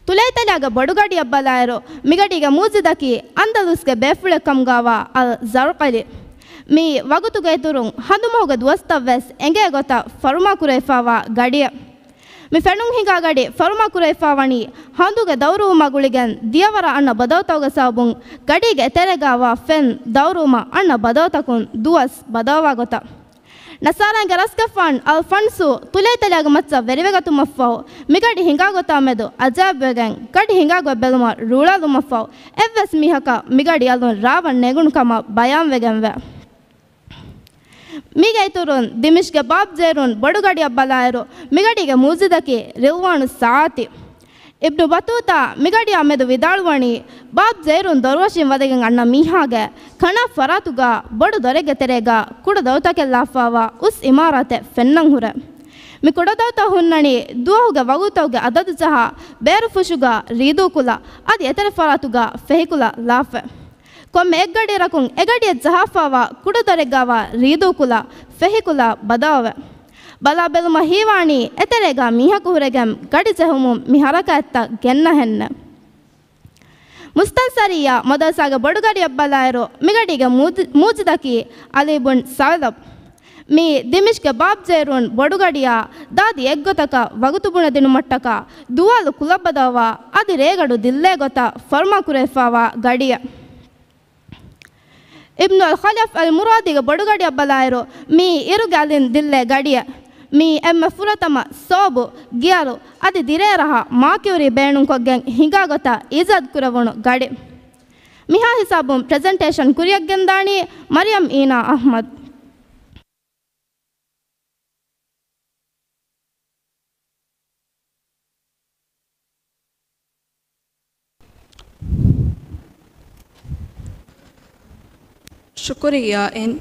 ތުލައިތަލާގެ ބޮޑުގަޑިއަށް ބަލާއިރު، މިގަޑީގެ މުޢުޖިޒަކީ އަންދަލުސްގެ ބޭފުޅެއް ކަމުގާވާ އަލް ޒަރުޤަލީ. މީ ވަގުތުގެ އިތުރުން ހަނދުމަހުގެ ދުވަސްތައްވެސް އެނގޭ ގޮތަށް ފަރުމާކުރެވިފާވާ ގަޑިއެއް. މި ފެނުން ހިނގާ ގަޑި ފަރުމާކުރެވިފާވަނީ ހަނދުގެ ދައުރުވުމާ ގުޅިގެން ދިޔަވަރަށް އަންނަ ބަދަލުތަކުގެ ސަބަބުން ގަޑީގެ އެތެރޭގާވާ ފެން ދައުރުވުމަށް އަންނަ ބަދަލުތަކުން ދުވަސް ބަދަލުވާ ގޮތަށް. ނަސާރާގެ ރަސްގެފާން އަލް ފަންސޫ ތުލައިތަލާގެ މައްޗަށް ވެރިވެގަތުމަށްފަހު، މިގަޑި ހިނގާ ގޮތާމެދު އަޖާއިބުވެގެން ގަޑި ހިނގާ ގޮތް ބެލުމަށް ރޫޅާލުމަށްފަހު، އެއްވެސް މީހަކަށް މިގަޑި އަލުން ރާވަން ނެގުނު ކަމަށް ބަޔާންވެގެންވޭ. މީގެ އިތުރުން ދިމިޝްގެ ބާބް ޒެއިރުން ބޮޑުގަޑިއަށް ބަލާއިރު، މިގަޑީގެ މުޢުޖިޒަކީ ރިޟްވާނު ސާޢަތީ. އިބްނު ބަތޫތާ މިގަޑިއާ މެދު ވިދާޅުވަނީ، ބާބް ޒެއިރުން ދޮރުވަށިން ވަދެގެން އަންނަ މީހާގެ ކަނާ ފަރާތުގާ ބޮޑު ދޮރެއްގެ ތެރޭގާ ކުޑަ ދޮރުތަކެއް ލާފާވާ އުސް އިމާރާތެއް ފެންނަން ހުރޭ. މި ކުޑަ ދޮރުތައް ހުންނަނީ ދުވަހުގެ ވަގުތުތަކުގެ އަދަދު ޖަހާ ބޭރުފުށުގާ ރީދޫ ކުލަ އަދި އެތެރެ ފަރާތުގާ ފެހި ކުލަ ލާފަ. ކޮންމެ އެއްގަޑިއިރަކުން އެގަޑިއަށް ޖަހާފާވާ ކުޑަ ދޮރެއްގާވާ ރީދޫ ކުލަ ފެހި ކުލަ ބަދަލުވޭ. ބަލާ ބެލުމަށް ހީވާނީ އެތެރޭގާ މީހަކު ހުރެގެން ގަޑި ޖެހުމުން މި ހަރަކާތްތައް ގެންނަހެންނެއް. މުސްތަންސަރިއްޔާ މަދަރުސާގެ ބޮޑުގަޑިއަށް ބަލާއިރު، މިގަޑީގެ މޫޖި-، މޫޖިޒަކީ ޢަލީ ބުން ސަޢުލަބް. މީ ދިމިޝްގެ ބާބް ޒެއިރުން ބޮޑުގަޑިއާ ދާދި އެއްގޮތަކަށް ވަގުތު ބުނެދިނުމަށްޓަކާ ދުވާލު ކުލަ ބަދަލުވާ އަދި ރޭގަނޑު ދިއްލޭ ގޮތަށް ފަރުމާކުރެވިފާވާ ގަޑިއެއް. އިބްނު އަލް ޚަލަފް އަލް މުރާދީގެ ބޮޑުގަޑިއަށް ބަލާއިރު، މީ އިރުގެ އަލިން ދިއްލޭ ގަޑިއެއް. މީ އެންމެ ފުރަތަމަ ސޯބު، ގިޔަރު އަދި ދިރޭ ރަހަ މާކިއުރީ ބޭނުންކޮށްގެން ހިނގާ ގޮތަށް އީޖާދު ކުރެވުނު ގަޑި. މިހާ ހިސާބުން ޕްރެޒެންޓޭޝަން ކުރިއަށް ގެންދާނީ މަރިޔަމް އީނާ އަޙްމަދު. ޝުކުރިއްޔާ އިން.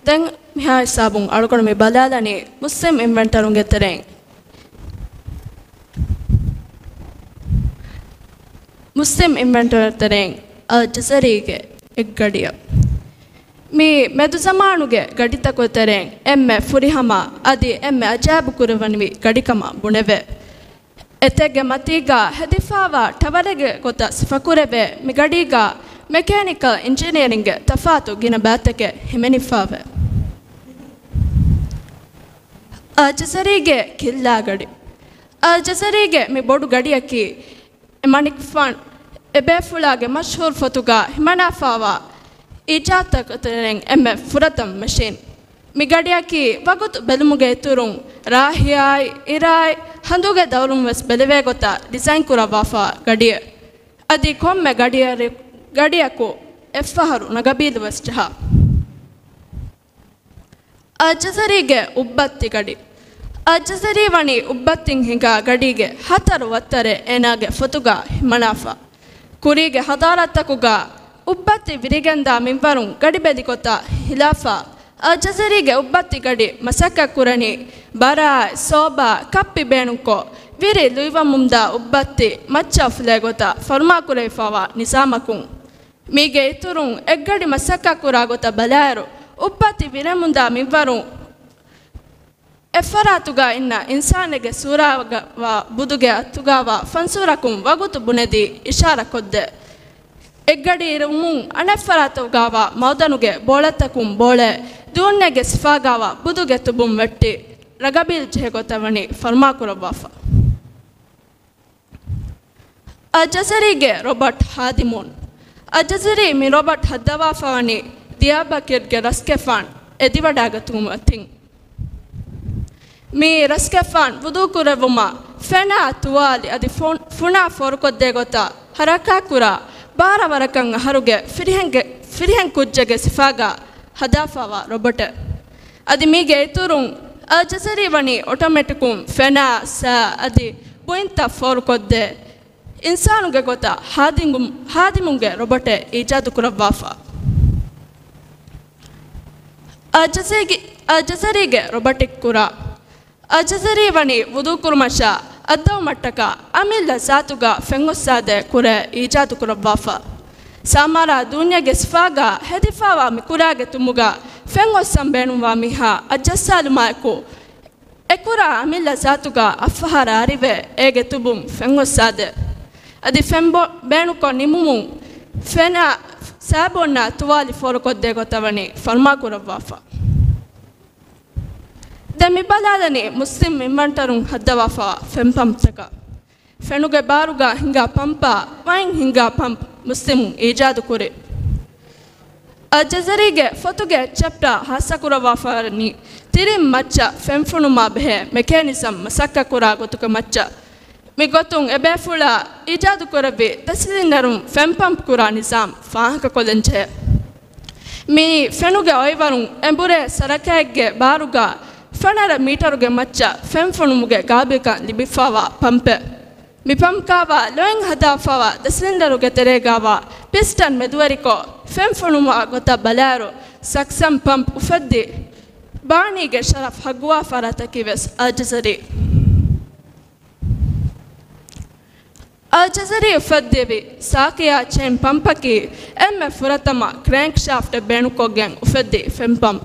ދެން މިހާ ހިސާބުން އަޅުގަނޑު މި ބަލާލަނީ މުސްލިމް އިންވެންޓަރުންގެ ތެރެއިން. މުސްލިމް އިންވެންޓަރު ތެރެއިން އަލް ޖަޒަރީގެ އެއްގަޑިއަށް. މީ މެދުޒަމާނުގެ ގަޑިތަކުގެ ތެރެއިން އެންމެ ފުރިހަމަ އަދި އެންމެ އަޖާއިބު ކުރައްވަނިވި ގަޑިކަމަށް ބުނެވޭ. އެތެއްގެ މަތީގާ ހެދިފާވާ ޓަވަރެއްގެ ގޮތަށް ސިފަކުރެވޭ މި ގަޑީގާ މެކޭނިކަލް އިންޖިނިއަރިންގގެ ތަފާތު ގިނަ ބައިތަކެއް ހިމެނިފާވޭ. އަލް ޖަޒަރީގެ ކިއްލާގަޑި. އަލް ޖަޒަރީގެ މި ބޮޑު ގަޑިއަކީ އެ މަނިކުފާނު އެބޭފުޅާގެ މަޝްހޫރު ފޮތުގާ ހިމަނާފާވާ އީޖާދުތަކުގެ ތެރެއިން އެންމެ ފުރަތަމަ މެޝިން. މި ގަޑިއަކީ ވަގުތު ބެލުމުގެ އިތުރުން ރާހިއާއި، އިރާއި، ހަނދުގެ ދައުރުން ވެސް ބެލެވޭ ގޮތަށް ޑިޒައިން ކުރައްވާފާ ގަޑިއެއް. އަދި ކޮންމެ ގަޑިއެއް، ގަޑިއަކު އެއްފަހަރު ނަގަބީލު ވެސް ޖަހާ. އަލް ޖަޒަރީގެ އުއްބައްތި ގަޑި. އަލް ޖަޒަރީ ވަނީ އުއްބައްތިން ހިނގާ ގަޑީގެ ހަތަރު ވައްތަރެއް އޭނާގެ ފޮތުގާ ހިމަނާފަ. ކުރީގެ ހަޟާރަތްތަކުގާ އުއްބައްތި ވިރިގެންދާ މިންވަރުން ގަޑި ބެލި ގޮތާ ހިލާފަށް، އަލް ޖަޒަރީގެ އުއްބައްތި ގަޑި މަސައްކަތް ކުރަނީ ބަރާ، ސޯބާ، ކައްޕި ބޭނުންކޮށް، ވިރި ލުއިވަމުންދާ އުއްބައްތި މައްޗަށް އުފުލޭ ގޮތަށް ފަރުމާކުރެވިފާވާ ނިޒާމަކުން. މީގެ އިތުރުން އެއްގަޑި މަސައްކަތް ކުރާ ގޮތަށް ބަލާއިރު، އުއްބައްތި ވިރެމުންދާ މިންވަރުން އެއްފަރާތުގާ އިންނަ އިންސާނެއްގެ ސޫރައިގާވާ ބުދުގެ އަތުގާވާ ފަންސޫރަކުން ވަގުތު ބުނެދީ އިޝާރާތްކޮށްދޭ. އެއްގަޑި އިރުމުން އަނެއްފަރާތުގާވާ މައުދަނުގެ ބޯޅަތަކުން ބޯޅައެއް ދޫންޏެއްގެ ސިފާގާވާ ބުދުގެ ތުބުން ވެއްޓި ރަގަބީލް ޖެހޭ ގޮތަށް ވަނީ ފަރުމާކުރައްވާފަ. އަލް ޖަޒަރީގެ ރޮބަޓް ހާދިމުން. އަލް ޖަޒަރީ މި ރޮބަޓް ހައްދަވާފަވަނީ ދިޔާބަކިރްގެ ރަސްގެފާން އެދިވަޑައިގަތުމަށް މަތިން. މި ރަސްގެފާން ވުޟޫ ކުރެއްވުމަށް ފެނާ ތުވާލި އަދި ފު-، ފުނާ ފޯރުކޮށްދޭ ގޮތަށް ހަރަކާތްކުރާ ބާރަ ވަރަކަށް އަހަރުގެ ފިރިހެންގެ، ފިރިހެން ކުއްޖެއްގެ ސިފާގާ ހަދާފަވާ ރޮބޮޓެއް. އަދި މީގެ އިތުރުން އަލް ޖަޒަރީ ވަނީ އޮޓޮމެޓިކުން ފެނާ، ސައި އަދި ބުއިންތައް ފޯރުކޮށްދޭ އިންސާނުގެ ގޮތަށް ހާދިމު-، ހާދިމުގެ ރޮބޮޓެއް އީޖާދުކުރައްވާފަ. އަލްޖަޒީގެ-، އަލްޖަޒަރީގެ ރޮބޮޓިކް ކުރާ. އަލްޖަޒަރީ ވަނީ ވުޟޫ ކުރުމަށާ އައްދަވުމަށްޓަކާ އަމިއްލަ ޒާތުގަ ފެންއޮއްސާދޭ ކުރޭ އީޖާދު ކުރައްވާފަ. ސާމާރާ ދޫންޏެއްގެ ސިފާގަ ހެދިފާވާ މި ކުރާގެ ތުމުގަ ފެންއޮއްސަން ބޭނުންވާ މީހާ އައްޖައްސާލުމާއެކު، އެކުރާ އަމިއްލަ ޒާތުގަ އަށްފަހަރަށް އަރިވެ އޭގެ ތުބުން ފެންއޮއްސާދޭ. އަދި ފެން ބޮ-، ބޭނުކޮށް ނިމުމުން ފެނާ ސާބޯންނާ ތުވާލި ފޯރުކޮށްދޭ ގޮތަށް ވަނީ ފަރުމާކުރައްވާފަ. ދެން މި ބަލާލަނީ މުސްލިމް އިންވެންޓަރުން ހައްދަވާފަވާ ފެން ޕަމްޕްތަކަށް. ފެނުގެ ބާރުގަ ހިނގާ ޕަމްޕާ ވައިން ހިނގާ ޕަމްޕް މުސްލިމުން އީޖާދު ކުރި. އަލްޖަޒަރީގެ ފޮތުގެ ޗެޕްޓާ ހާއްސަކުރައްވާފަވަނީ ތިރިން މައްޗަށް ފެން ފޮނުމާ ބެހޭ މެކޭނިޒަމް މަސައްކަތްކުރާ ގޮތުގެ މައްޗަށް. މިގޮތުން އެބޭފުޅާ އީޖާދުކުރެއްވި ދެ ސިލިންޑަރުން ފެން ޕަމްޕް ކުރާ ނިޒާމް ފާހަގަކޮށްލަންޖެހޭ. މިއީ ފެނުގެ އޮއިވަރުން އެނބުރޭ ސަރަކައެއްގެ ބާރުގަ ފަނަރަ މީޓަރުގެ މައްޗަށް ފެން ފޮނުމުގެ ގާބިލްކަން ލިބިފާވާ ޕަމްޕެއް. މި ޕަމްޕް ކާވާ ލޮއިން ހަދާފާވާ ދެ ސިލިންޑަރުގެ ތެރޭގާވާ ޕިސްޓަން މެދުވެރިކޮށް ފެން ފޮނުވާ ގޮތަށް ބަލާއިރު، ސަކްސަން ޕަމްޕް އުފެއްދި ބާނީގެ ޝަރަފް ހައްގުވާ ފަރާތަކީވެސް އަލްޖަޒަރީ. އަލްޖަޒަރީ އުފެއްދެވި ސާކިޔާ ޗެއިން ޕަމްޕަކީ އެންމެ ފުރަތަމަ ކްރޭންކް ޝާފްޓެއް ބޭނުންކޮށްގެން އުފެއްދި ފެން ޕަމްޕް.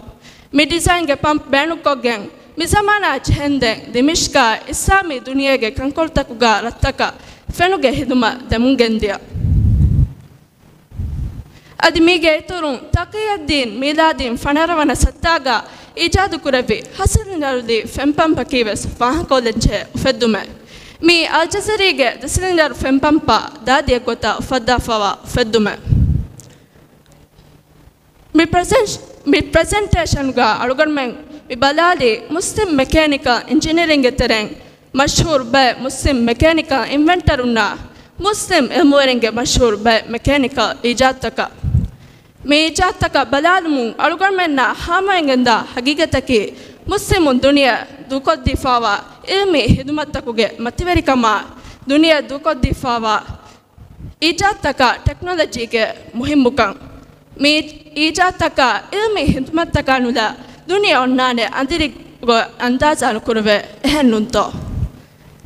މި ޑިޒައިންގެ ޕަމްޕް ބޭނުންކޮށްގެން މި ޒަމާނާ ޖެހެންދެން ދިމިޝްޤާ އިސްލާމީ ދުނިޔޭގެ ކަންކޮޅުތަކުގަ ރަށްތަކަށް ފެނުގެ ހިދުމަތް ދެމުންގެންދިޔަ. އަދި މީގެ އިތުރުން ތަޤީއައްދީން މީލާދީން ފަނަރަ ވަނަ ސަތާގަ އީޖާދުކުރެއްވި ހަ ސިލިންޑަރުލީ ފެން ޕަމްޕަކީވެސް ފާހަގަކޮށްލަންޖެހޭ އުފެއްދުމެއް. މީ އަލްޖަޒަރީގެ ދެ ސިލިންޑަރު ފެން ޕަމްޕާ ދާދިއެއް ގޮތަށް އުފައްދާފަވާ އުފެއްދުމެއް. މި ޕްރެޒެން-، މި ޕްރެޒެންޓޭޝަންގަ އަޅުގަނޑުމެން މި ބަލާލީ މުސްލިމް މެކޭނިކަލް އިންޖިނިއަރިންގެ ތެރެއިން މަޝްހޫރު ބައެއް މުސްލިމް މެކޭނިކަލް އިންވެންޓަރުންނާ މުސްލިމް އިލްމުވެރިންގެ މަޝްހޫރު ބައެއް މެކޭނިކަލް އީޖާދުތަކަށް. މި އީޖާދުތަކަށް ބަލާލުމުން އަޅުގަނޑުމެންނާ ހާމަވެގެންދާ ހަގީގަތަކީ، މުސްލިމުން ދުނިޔެ ދޫކޮށްދީފާވާ އިލްމީ ހިދުމަތްތަކުގެ މަތިވެރިކަމާ، ދުނިޔެ ދޫކޮށްދީފާވާ އީޖާދުތަކާ ޓެކްނޮލޮޖީގެ މުހިއްމުކަން. މި އީޖާދުތަކާ އިލްމީ ހިދުމަތްތަކާ ނުލާ ދުނިޔެ އޮންނާނެ އަނދިރި ގޮތް އަންދާޒާ ނުކުރެވޭ، އެހެން ނޫންތޯ؟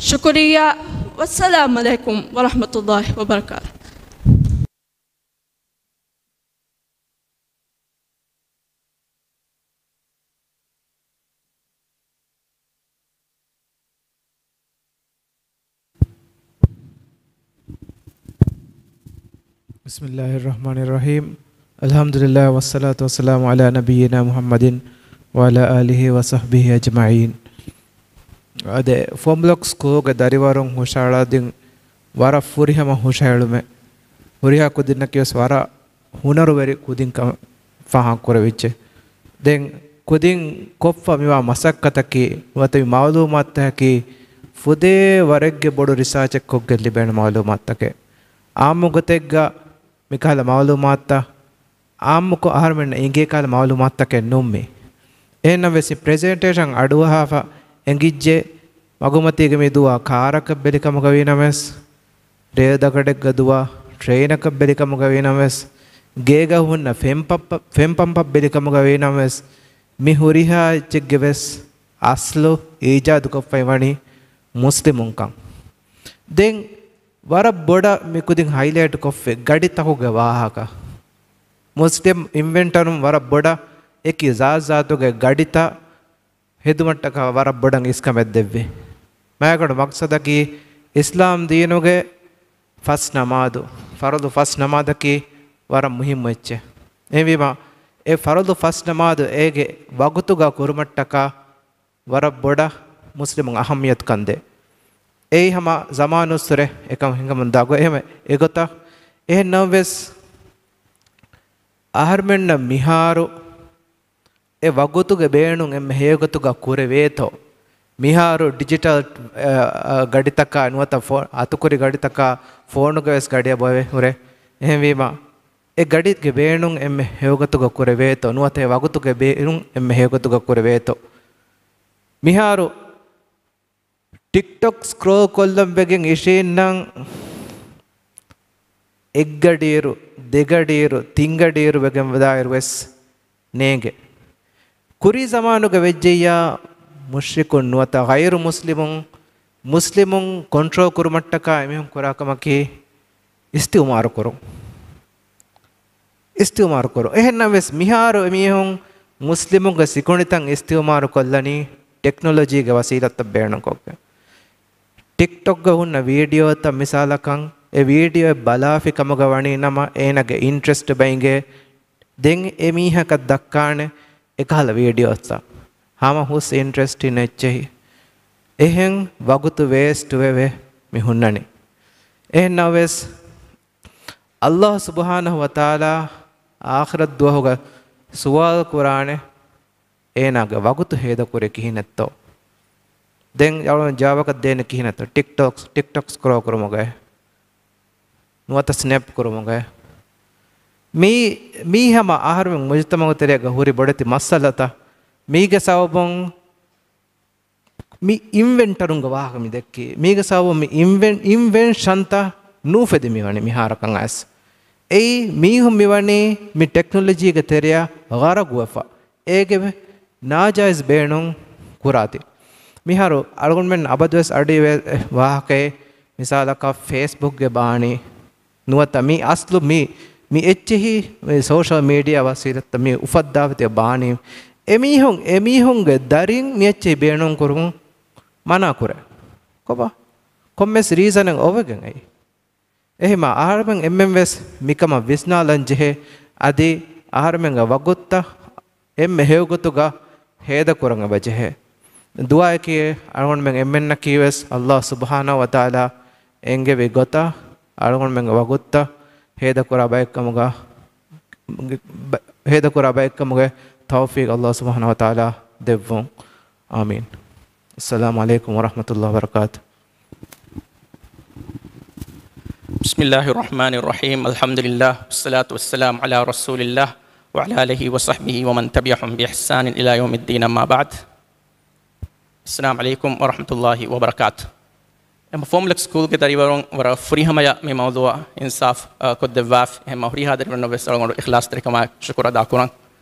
ޝުކުރިއްޔާ. ވައްސަލާމް ޢަލައިކުމް ވަރަޙްމަތުﷲި ވަބަރަކާތުހު. بسم الله الرحمن الرحيم. الحمد لله والصلاة والسلام على نبينا محمد وعلى آله وصحبه أجمعين. އަދި ފޮމްލޮކް ސްކޫލްގެ ދަރިވަރުން ހުށަހަޅާދިން ވަރަށް ފުރިހަމަ ހުށަހެޅުމެއް. ހުރިހާ ކުދިންނަކީވެސް ވަރަށް ހުނަރުވެރި ކުދިން ކަމަށް ފާހަގަކުރެވިއްޖެ. ދެން ކުދިން ކޮށްފަ މިވާ މަސައްކަތަކީ ނުވަތަ މި މައުލޫމާތުތަކަކީ ފުދޭ ވަރެއްގެ ބޮޑު ރިސާޗެއް ކޮށްގެން ލިބޭނެ މައުލޫމާތުތަކެއް. އާއްމު ގޮތެއްގަ މިކަހަލަ މައުލޫމާތުތައް އާއްމުކޮށް އަހަރުމެންނަށް އެނގޭ ކަހަލަ މައުލޫމާތުތަކެއް ނޫން މީ. އެހެންނަމަވެސް ޕްރެޒެންޓޭޝަން އަޑުއަހާފަ އެނގިއްޖެ، މަގުމަތީގަ މި ދުވާ ކާރަކަށް ބެލި ކަމުގަ ވީނަމަވެސް، ރޭލް ދަގަޑެއްގަ ދުވާ ޓްރެއިނަކަށް ބެލި ކަމުގަ ވީނަމަވެސް، ގޭގަ ހުންނަ ފެން ޕަމްޕަ-، ފެން ޕަމްޕަށް ބެލި ކަމުގަ ވީނަމަވެސް، މި ހުރިހާ އެއްޗެއްގެ ވެސް އަސްލު އީޖާދުކޮށްފައި ވަނީ މުސްލިމުންކަން. ދެން ވަރަށް ބޮޑަށް މި ކުދިން ހައިލައިޓް ކޮށްފި ގަޑިތަކުގެ ވާހަކަ. މުސްލިމް އިންވެންޓަރުން ވަރަށް ބޮޑަށް އެކި ޒާތްޒާތުގެ ގަޑިތައް ހެދުމަށްޓަކާ ވަރަށް ބޮޑަށް އިސްކަމެއް ދެއްވި. މާތްކޮޅު މަޤްޞަދަކީ އިސްލާމް ދީނުގެ ފަސް ނަމާދު، ފަރުޟު ފަސް ނަމާދަކީ ވަރަށް މުހިއްމު އެއްޗެއް. އެހެންވީމަ، އެ ފަރުޟު ފަސް ނަމާދު އޭގެ ވަގުތުގަ ކުރުމަށްޓަކާ ވަރަށް ބޮޑަށް މުސްލިމުން އަހައްމިޔަތުކަން ދޭ. އެއީ ހަމަ ޒަމާނުއްސުރެ އެކަން ހިނގަމުން ދާ ގޮތް. އެހެމެ އެގޮތަށް އެހެން ނަމަވެސް، އަހަރުމެންނަށް މިހާރު އެ ވަގުތުގެ ބޭނުން އެންމެ ހެޔޮގޮތުގަ ކުރެވޭތޯ؟ މިހާރު ޑިޖިޓަލް، އަ، އަ، ގަޑިތަކާ ނުވަތަ ފޯ-، އަތުކުރި ގަޑިތަކާ ފޯނުގަވެސް ގަޑިއަށް ބޮވެ ހުރޭ. އެހެންވީމަ، އެ ގަޑިގެ ބޭނުން އެންމެ ހެޔޮގޮތުގަ ކުރެވޭތޯ؟ ނުވަތަ އެ ވަގުތުގެ ބޭނުން އެންމެ ހެޔޮގޮތުގަ ކުރެވޭތޯ؟ މިހާރު ޓިކްޓޮކް ސްކްރޯލް ކޮށްލަން ވެގެން އިށީންނަން އެއްގަޑިއިރު، ދެގަޑިއިރު، ތިންގަޑިއިރު ވެގެން ވެދާއިރު ވެސް ނޭނގެ. ކުރީ ޒަމާނުގަ ވެއްޖެއްޔާ، މުޝްރިކުން ނުވަތަ ޣައިރު މުސްލިމުން، މުސްލިމުން ކޮންޓްރޯލް ކުރުމަށްޓަކާ އެމީހުން ކުރާ ކަމަކީ އިސްތިއުމާރު ކުރުން. އިސްތިއުމާރު ކުރުން. އެހެންނަމަވެސް، މިހާރު އެމީހުން މުސްލިމުންގެ ސިކުނޑިތައް އިސްތިއުމާރު ކޮށްލަނީ ޓެކްނޮލޮޖީގެ ވަސީލަތްތައް ބޭނުންކޮށްގެން. ޓިކްޓޮކްގަ ހުންނަ ވީޑިއޯތައް މިސާލަކަށް، އެ ވީޑިއޯއެއް ބަލާފި ކަމުގަ ވަނީ ނަމަ، އޭނާގެ އިންޓްރެސްޓް ބައިނގޭ، ދެން އެ މީހަކަށް ދައްކާނެ އެކަހަލަ ވީޑިއޯތައް. ހަމަ ހުސް އިންޓްރެސްޓިން އެއްޗެހި. އެހެން ވަގުތު ވޭސްޓުވެވެ މި ހުންނަނީ. އެހެން ނަމަވެސް، އައްލާހު ސުބްޙާނަހު ވަތަޢާލާ އާޚިރަތް ދުވަހުގަ ސުވާލު ކުރާނެ، އޭނާގެ ވަގުތު ހޭދަކުރީ ކިހިނެއްތޯ؟ ދެން އަޅުގަނޑު ޖަވާބަކަށް ދޭނެ ކިހިނެއްތޯ؟ ޓިކްޓޮކް، ޓިކްޓޮކް ސްކްރޯލް ކުރުމުގައި ނުވަތަ ސްނެޕް ކުރުމުގައި. މީ، މީ ހަމަ އަހަރުމެން މުޖުތަމަޢު ތެރޭގަ ހުރި ބޮޑެތި މައްސަލަތައް. މީގެ ސަބަބުން މި އިންވެންޓަރުންގެ ވާހަކަ މި ދެއްކީ. މީގެ ސަބަބުން މި އިންވެން-، އިންވެންޝަންތައް ނޫފެދި މިވަނީ މިހާރަކަށް އައިސް. އެއީ މީހުން މިވަނީ މި ޓެކްނޮލޮޖީގެ ތެރެއަށް ޣަރަގުވެފަ. އޭގެ ނާޖާއިޒް ބޭނުން ކުރާތި. މިހާރު އަޅުގަނޑުމެން އަބަދުވެސް އަޑުއިވޭ ވާހަކައެއް، މިސާލަކަށް ފޭސްބުކްގެ ބާނީ، ނުވަތަ މި އަސްލު މި، މި އެއްޗެހި މި ސޯޝަލް މީޑިއާ ވަސީލަތްތައް މި އުފައްދާފަތި ބާނީ. އެމީހުން، އެމީހުންގެ ދަރިން މި އެއްޗެހި ބޭނުން ކުރުމުން މަނާ ކުރޭ. ކޮބާ؟ ކޮންމެސް ރީޒަނެއް އޮވެގެން އެއީ. އެހެމަ އަހަރެމެން އެންމެން ވެސް މިކަމަށް ވިސްނާލަން ޖެހޭ. އަދި އަހަރެމެންގެ ވަގުތުތައް އެންމެ ހެޔޮގޮތުގަ ހޭދަކުރަން އެބަ ޖެހޭ. ދުޢާއަކީ އަޅުގަނޑުމެން އެންމެންނަކީ ވެސް އައްލާހު ސުބްޙާނަހު ވަތަޢާލާ އެންގެވި ގޮތަށް އަޅުގަނޑުމެންގެ ވަގުތުތައް ހޭދަކުރާ ބައެއްކަމުގަ، ބަ-، ހޭދަކުރާ ބައެއްކަމުގެ ތައުފީޤު އައްލާހު ސުބްޙާނަހު ވަތަޢާލާ ދެއްވުން. އާމީން. السلام عليكم ورحمة الله وبركاته. بسم الله الرحمن الرحيم. الحمد لله والصلاة والسلام على رسول الله وعلى آله وصحبه ومن تبعهم بإحسان إلى يوم الدين، أما بعد. السلام عليكم ورحمة الله وبركاته. އެމަ ފޯމްލެކް ސްކޫލްގެ ދަރިވަރުން ވަރަށް ފުރިހަމަޔަށް މި މައުޟޫޢަށް އިންސާފް، އަ، ކޮށްދެއްވާފި. އެމަ ހުރިހާ ދަރިވަރުންނަށް ވެސް އަޅުގަނޑު އިޚްލާޞްތެރިކަމާއެކު ޝުކުރު އަދާކުރަން.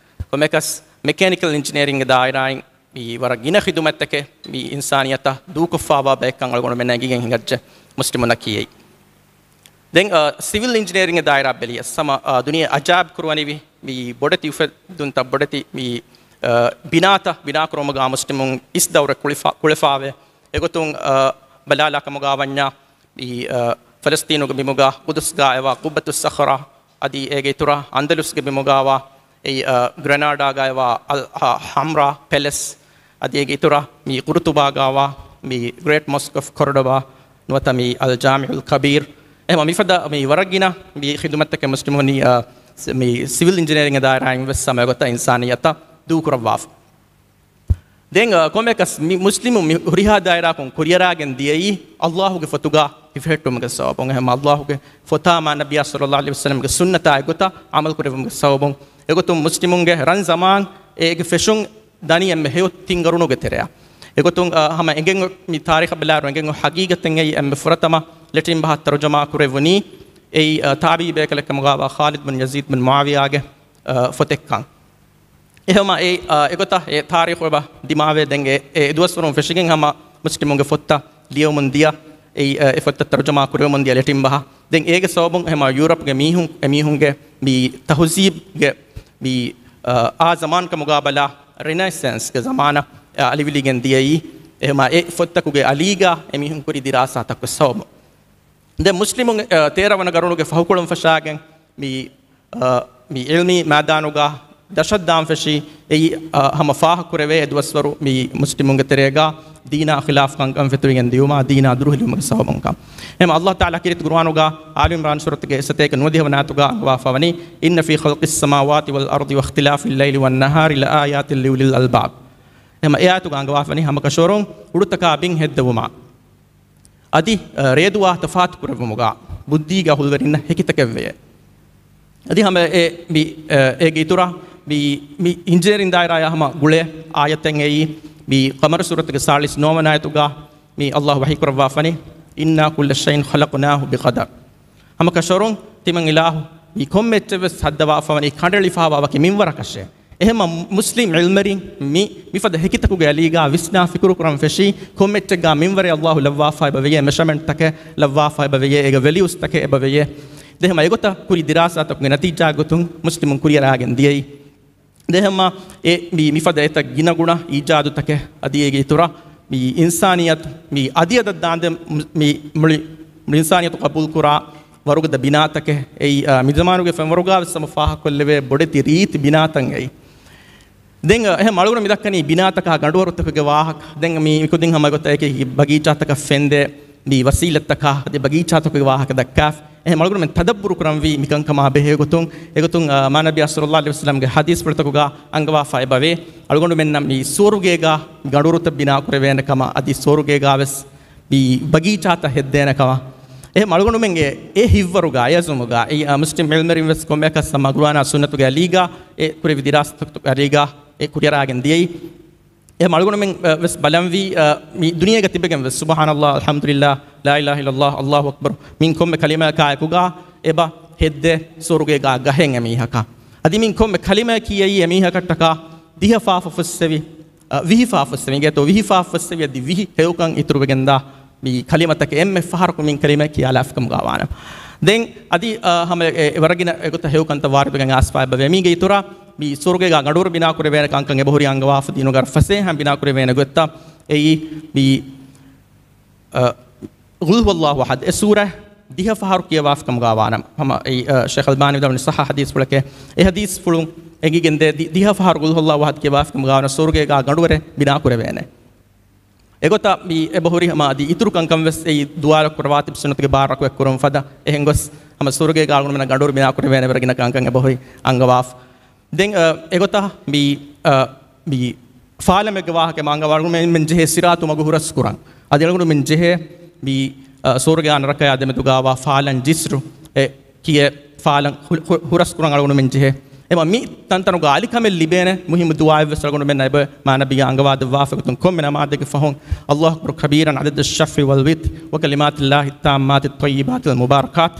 ކޮންމެކަސް މެކޭނިކަލް އިންޖިނިއަރިންގެ ދާއިރާއިން މި ވަރަށް ގިނަ ޚިދުމަތްތަކެއް މި އިންސާނިއްޔަތަށް ދޫކޮށްފާވާ ބައެއްކަން އަޅުގަނޑުމެންނަށް އެނގިގެން ހިނގައްޖެ މުސްލިމުންނަކީ އެއީ. ދެން، އަ، ސިވިލް އިންޖިނިއަރިންގެ ދާއިރާ ބެލިޔަސް ހަމަ، އަ، ދުނިޔެ އަޖާއިބް ކުރުވަނިވި މި ބޮޑެތި އުފެއްދުންތައް ބޮޑެތި މި، އަ، ބިނާތައް ބިނާކުރުމުގަ މުސްލިމުން އިސް ދައުރެއް ކުޅިފާ-، ކުޅެފާވޭ. އެގޮތުން، އަ، ބަލާލާ ކަމުގަ ވަންޏާ މި، އަ، ފަލަސްތީނުގެ ބިމުގަ ޤުދުސްގަ އެވާ ޤުއްބަތުއްސަޚްރާ، އަދި އޭގެ އިތުރަށް އަންދަލުސްގެ ބިމުގަވާ އެއީ، އަ، ގްރެނާޑާގައިވާ އަލް ހަ-، ހަމްރާ ޕެލެސް، އަދި އޭގެ އިތުރަށް މި ޤުރުޠުބާގަވާ މި ގްރޭޓް މޮސްކް އޮފް ކޮރޑޮބާ ނުވަތަ މި އަލް ޖާމިޢުލް ކަބީރް. އެހެން މިފަދަ މި ވަރަށް ގިނަ މި ޚިދުމަތްތަކެއް މުސްލިމުން، އަ، ސް-، މި ސިވިލް އިންޖިނިއަރިންގ ދާއިރާއިން ވެސް ހަމަ އެގޮތަށް އިންސާނިއްޔަތަށް ދޫކުރައްވާފަ. ދެން، އަ، ކޮންމެއަކަސް މި މުސްލިމު މި ހުރިހާ ދާއިރާއަކުން ކުރިއަރާގެން ދިޔައީ އައްލާހުގެ ފޮތުގަ ހިފެހެއްޓުމުގެ ސަބަބުން. އެހެން އައްލާހުގެ ފޮތާ މާ ނަބިއްޔާ ޞައްލައްލާހު ޢަލައިހި ވަސައްލަމްގެ ސުންނަތާ އެގޮތަށް ޢަމަލު ކުރެއްވުމުގެ ސަބަބުން. އެގޮތުން މުސްލިމުންގެ ރަން ޒަމާން އޭގެ ފެށުން ދަނީ އެންމެ ހެޔޮ ތިން ގަރުނުގެ ތެރެއަށް. އެގޮތުން، އަ، ހަމަ އެނގެން މި ތާރީޚަށް ބަލާއިރު އެނގެން ހަގީގަތެއް އެއީ އެންމެ ފުރަތަމަ ލެޓިން ބަހަށް ތަރުޖަމާ ކުރެވުނީ އެއީ، އަ، ތާބިޢީ ބޭކަލެއްކަމުގަވާ ޚާލިދު ބިން ޔަޒީދު ބިން މުޢާވިޔާގެ އަ، ފޮތެއްކަން. އެހެންވީމަ އެ، އަ، އެގޮތަށް އެ ތާރީޚު އެބަ ދިމާވޭ. ދެން އެ، އެ ދުވަސްވަރުން ފެށިގެން ހަމަ މުސްލިމުންގެ ފޮތްތައް ލިޔެވުމުން ދިޔަ، އެ، އަ، އެ ފޮތްތައް ތަރުޖަމާ ކުރެވެމުން ދިޔަ ލެޓިން ބަހަށް. ދެން އޭގެ ސަބަބުން ހަމަ ޔޫރަޕްގެ މީހުން، އެ މީހުންގެ މި ތަހުޒީބްގެ މި، އަ، އާ ޒަމާން ކަމުގަ ބަލާ ރެނެސެންސްގެ ޒަމާނަށް، އަ، އަލިވިލިގެން ދިޔައީ. އެހެންވީމަ އެ ފޮތްތަކުގެ އަލީގަ އެ މީހުން ކުރި ދިރާސާތަކުގެ ސަބަބުން. ދެން މުސްލިމުން، އަ، ތޭރަ ވަނަ ގަރުނުގެ ފަހުކޮޅުން ފަށާގެން މި، އަ، މި ޢިލްމީ މައިދާނުގަ ދަށަށް ދާން ފެށީ. އެއީ، އަ، ހަމަ ފާހަގަކުރެވޭ އެ ދުވަސްވަރު މި މުސްލިމުންގެ ތެރޭގަ ދީނާ ޚިލާފު ކަންކަން ފެތުރިގެން ދިޔުމާ، ދީނާ ދުރުހެލިވުމުގެ ސަބަބުންކަން. އެހެންވީމަ އައްލާހު ތަޢާލާ ކީރިތި ޤުރުއާނުގަ އާލު ޢިމްރާން ސޫރަތުގެ އެއް ސަތޭކަ ނުވަދިހަ ވަނަ އާޔަތުގަ އަންގަވާފަ ވަނީ، إن في خلق السماوات والأرض واختلاف الليل والنهار لآيات لأولي الألباب. އެހެންވީމަ އެ އާޔަތުގަ އަންގަވާފަ ވަނީ ހަމަކަށަވަރުން ކުޑަތަކާ ބިން ހެއްދެވުމާ، އަދި، އަ، ރޭދުވާހަ ތަފާތު ކުރެއްވުމުގަ ބުއްދީގަ ހުޅުވެރިންނަށް ހެކިތަކެއްވެޔޭ. އަދި ހަމަ އެ މި، އަ، އޭގެ އިތުރަށް މި، މި އިންޖިނިއަރިން ދާއިރާއާ ހަމަ ގުޅޭ އާޔަތެއް އެއީ، މި ޤަމަރު ސޫރަތުގެ ސާޅީސް ނުވަ ވަނަ އާޔަތުގަ މި އައްލާހު ވަޙީ ކުރައްވާފަ ވަނީ، إنا كل شيء خلقناه بقدر. ހަމަކަށަވަރުން ތިމަން އިލާހު މި ކޮންމެ އެއްޗެއް ވެސް ހައްދަވާފަ ވަނީ ކަނޑައެޅިފައިވާ ވަކި މިންވަރަކަށޭ. އެހެންމަ މުސްލިމް ޢިލްމުވެރިން މި، މިފަދަ ހެކިތަކުގެ އަލީގާ ވިސްނާ ފިކުރު ކުރަން ފެށީ، ކޮންމެ އެއްޗެއްގާ މިންވަރެއް ﷲ ލައްވާފަ އެބަވެޔޭ، މެޝަމެންޓްތަކެއް ލައްވާފަ އެބަވެޔޭ، އޭގެ ވެލިއުސްތަކެއް އެބަވެޔޭ. ދެހެމަ އެގޮތަށް ކުރި ދިރާސާތަކުގެ ނަތީޖާ ގޮތުން މުސްލިމުން ކުރިއަރާގެން ދިޔައީ. ދެހެމަ އެ މި، މިފަދަ އެތައް ގިނަގުނަ އީޖާދުތަކެއް އަދި އޭގެ އިތުރަށް މި އިންސާނިއްޔަތު، މި އަދި އަދަށް ދާންދެން މި މުޅި، މުޅި އިންސާނިއްޔަތު ޤަބޫލުކުރާ ވަރުގަދަ ބިނާތަކެއް އެއީ، އާ، މިޒަމާނުގެ ފެންވަރުގާވެސް ހަމަ ފާހަގަކޮށްލެވޭ ބޮޑެތި ރީތި ބިނާތައް އެއީ. ދެން، އަ، އެހެން އަޅުގަނޑު މި ދައްކަނީ ބިނާތަކާ ގަނޑުވަރުތަކުގެ ވާހަކަ. ދެން މި، މިކުދިން ހަމަ ގޮތަށް އެކި ބަގީޗާތަކަށް ފެންދޭ މި ވަސީލަތްތަކާ އަދި ބަގީޗާތަކުގެ ވާހަކަ ދައްކާފަ. އެހެން އަޅުގަނޑުމެން ތަދައްބުރު ކުރަންވީ މިކަންކަމާ ބެހޭ ގޮތުން. އެގޮތުން، އަ، މާނަބީ ޞައްލައްލާހު ޢަލައިހި ވަސައްލަމްގެ ޙަދީޘްފުޅުތަކުގާ އަންގަވާފަ އެބަވޭ، އަޅުގަނޑުމެންނަށް މި ސުވަރުގޭގާ ގަނޑުވަރުތައް ބިނާ ކުރެވޭނެ ކަމަށް އަދި ސުވަރުގޭގާވެސް މި ބަގީޗާތައް ހެއްދޭނެ ކަމަށް. އެހެން އަޅުގަނޑުމެންގެ އެ ހިތްވަރުގާ، އެ އަޒުމުގާ، އެ، އަ، މުސްލިމް ޢިލްމުވެރިން ވެސް ކޮންމެއަކަސް ހަމަ ޤުރުއާނާ ސުންނަތުގެ އަލީގާ އެ ކުރެވި ދިރާސާތަކުގެ އަލީގާ އެ ކުރިއަރާގެން ދިޔައީ. އެ އަޅުގަނޑުމެން، އަ، ވެސް ބަލަންވީ، އަ، މި ދުނިޔޭގަ ތިބެގެން ވެސް، ސުބްޙާނައްލާހް، އަލްޙަމްދުލިއްލާހް، ލާ އިލާހަ އިއްލައްލާހް، އައްލާހު އަކްބަރު، މިން ކޮންމެ ކަލިމައަކާ އެކުގާ އެބަ ހެއްދޭ ސުވަރުގޭގާ ގަހެއް އެމީހަކަށް. އަދި މިން ކޮންމެ ކަލިމައަކީ އެއީ އެމީހަކަށްޓަކާ ދިހަ ފާފަ ފުއްސެވި، އަ، ވިހި ފާފަ ފުއްސެވި، އިނގޭތޯ ވިހި ފާފަ ފުއްސެވި އަދި ވިހި ހެޔޮކަން އިތުރުވެގެންދާ މި ކަލިމަތަކެއް އެންމެ ފަހަރަކު މިން ކަލިމަ ކިޔާލާފިކަމުގާ ވާނަމަ. ދެން އަދި، އަ، ހަމަ އެ، އެ ވަރަށް ގިނަ އެގޮތަށް ހެޔޮކަންތައް ވާރިދުވެގެން އައިސްފަ އެބަވޭ. މީގެ އިތުރަށް މި ސުވަރުގޭގާ ގަނޑުވަރު ބިނާކުރެވޭނެ ކަންކަން އެބަހުރި އަންގަވާފަ ދީނުގަ ފަސޭހައިން ބިނާކުރެވޭނެ ގޮތްތައް އެއީ މި، އަ، ޤުލް ހުވައްލާހު އަޙަދް އެ ސޫރަ ދިހަ ފަހަރު ކިޔަވާފިކަމުގާ ވާނަމަ. ހަމަ އެ، އަ، ޝޭޚް އަލްބާނީ ވިދާޅުވި ޞައްޙަ ޙަދީޘްފުޅެކޭ. އެ ޙަދީޘްފުޅުން އެނގިގެންދޭ ދި-، ދިހަ ފަހަރު ޤުލް ހުވައްލާހު އަޙަދް ކިޔަވާފިކަމުގާ ވާނަމަ ސުވަރުގޭގާ ގަނޑުވަރެއް ބިނާކުރެވޭނެ. އެގޮތަށް މި އެބަހުރި ހަމަ އަދި އިތުރު ކަންކަން ވެސް އެއީ ދުޢާއަކު ރަވާތިބު ސުންނަތުގެ ބާރަކު އެއްކުރުން ފަދަ. އެހެން ގޮސް ހަމަ ސުވަރުގޭގާ އަޅުގަނޑުމެންނަށް ގަނޑުވަރު ބިނާކުރެވޭނެ ވަރަށް ގިނަ ކަންކަން އެބަހުރި އަންގަވާފަ. ދެން، އަ، އެގޮތަށް މި، އަ، މި ފާލަމެއްގެ ވާހަކަ މާ އަންގަވާ އަޅުގަނޑުމެން ޖެހޭ ސިރާތު މަގު ހުރަސްކުރަން. އަދި އަޅުގަނޑުމެން ޖެހޭ މި، އަ، ސުވަރުގޭ ނަރަކަޔާ ދެމެދުގާވާ ފާލަން ޖިސްރު އެ ކިޔޭ ފާލަން ހު-، ހު-، ހުރަސްކުރަން އަޅުގަނޑުމެން ޖެހޭ. އެމަ މި ތަންތަނުގަ އަލިކަމެއް ލިބޭނެ މުހިއްމު ދުޢާއެއްވެސް އަޅުގަނޑުމެންނަށް އެބަ މާނަބީ އަންގަވާދެއްވާފަ ގޮތުން ކޮންމެ ނަމާދެއްގެ ފަހުން الله أكبر كبيرا عدد الشفع والوتر وكلمات الله التامات الطيبات المباركات.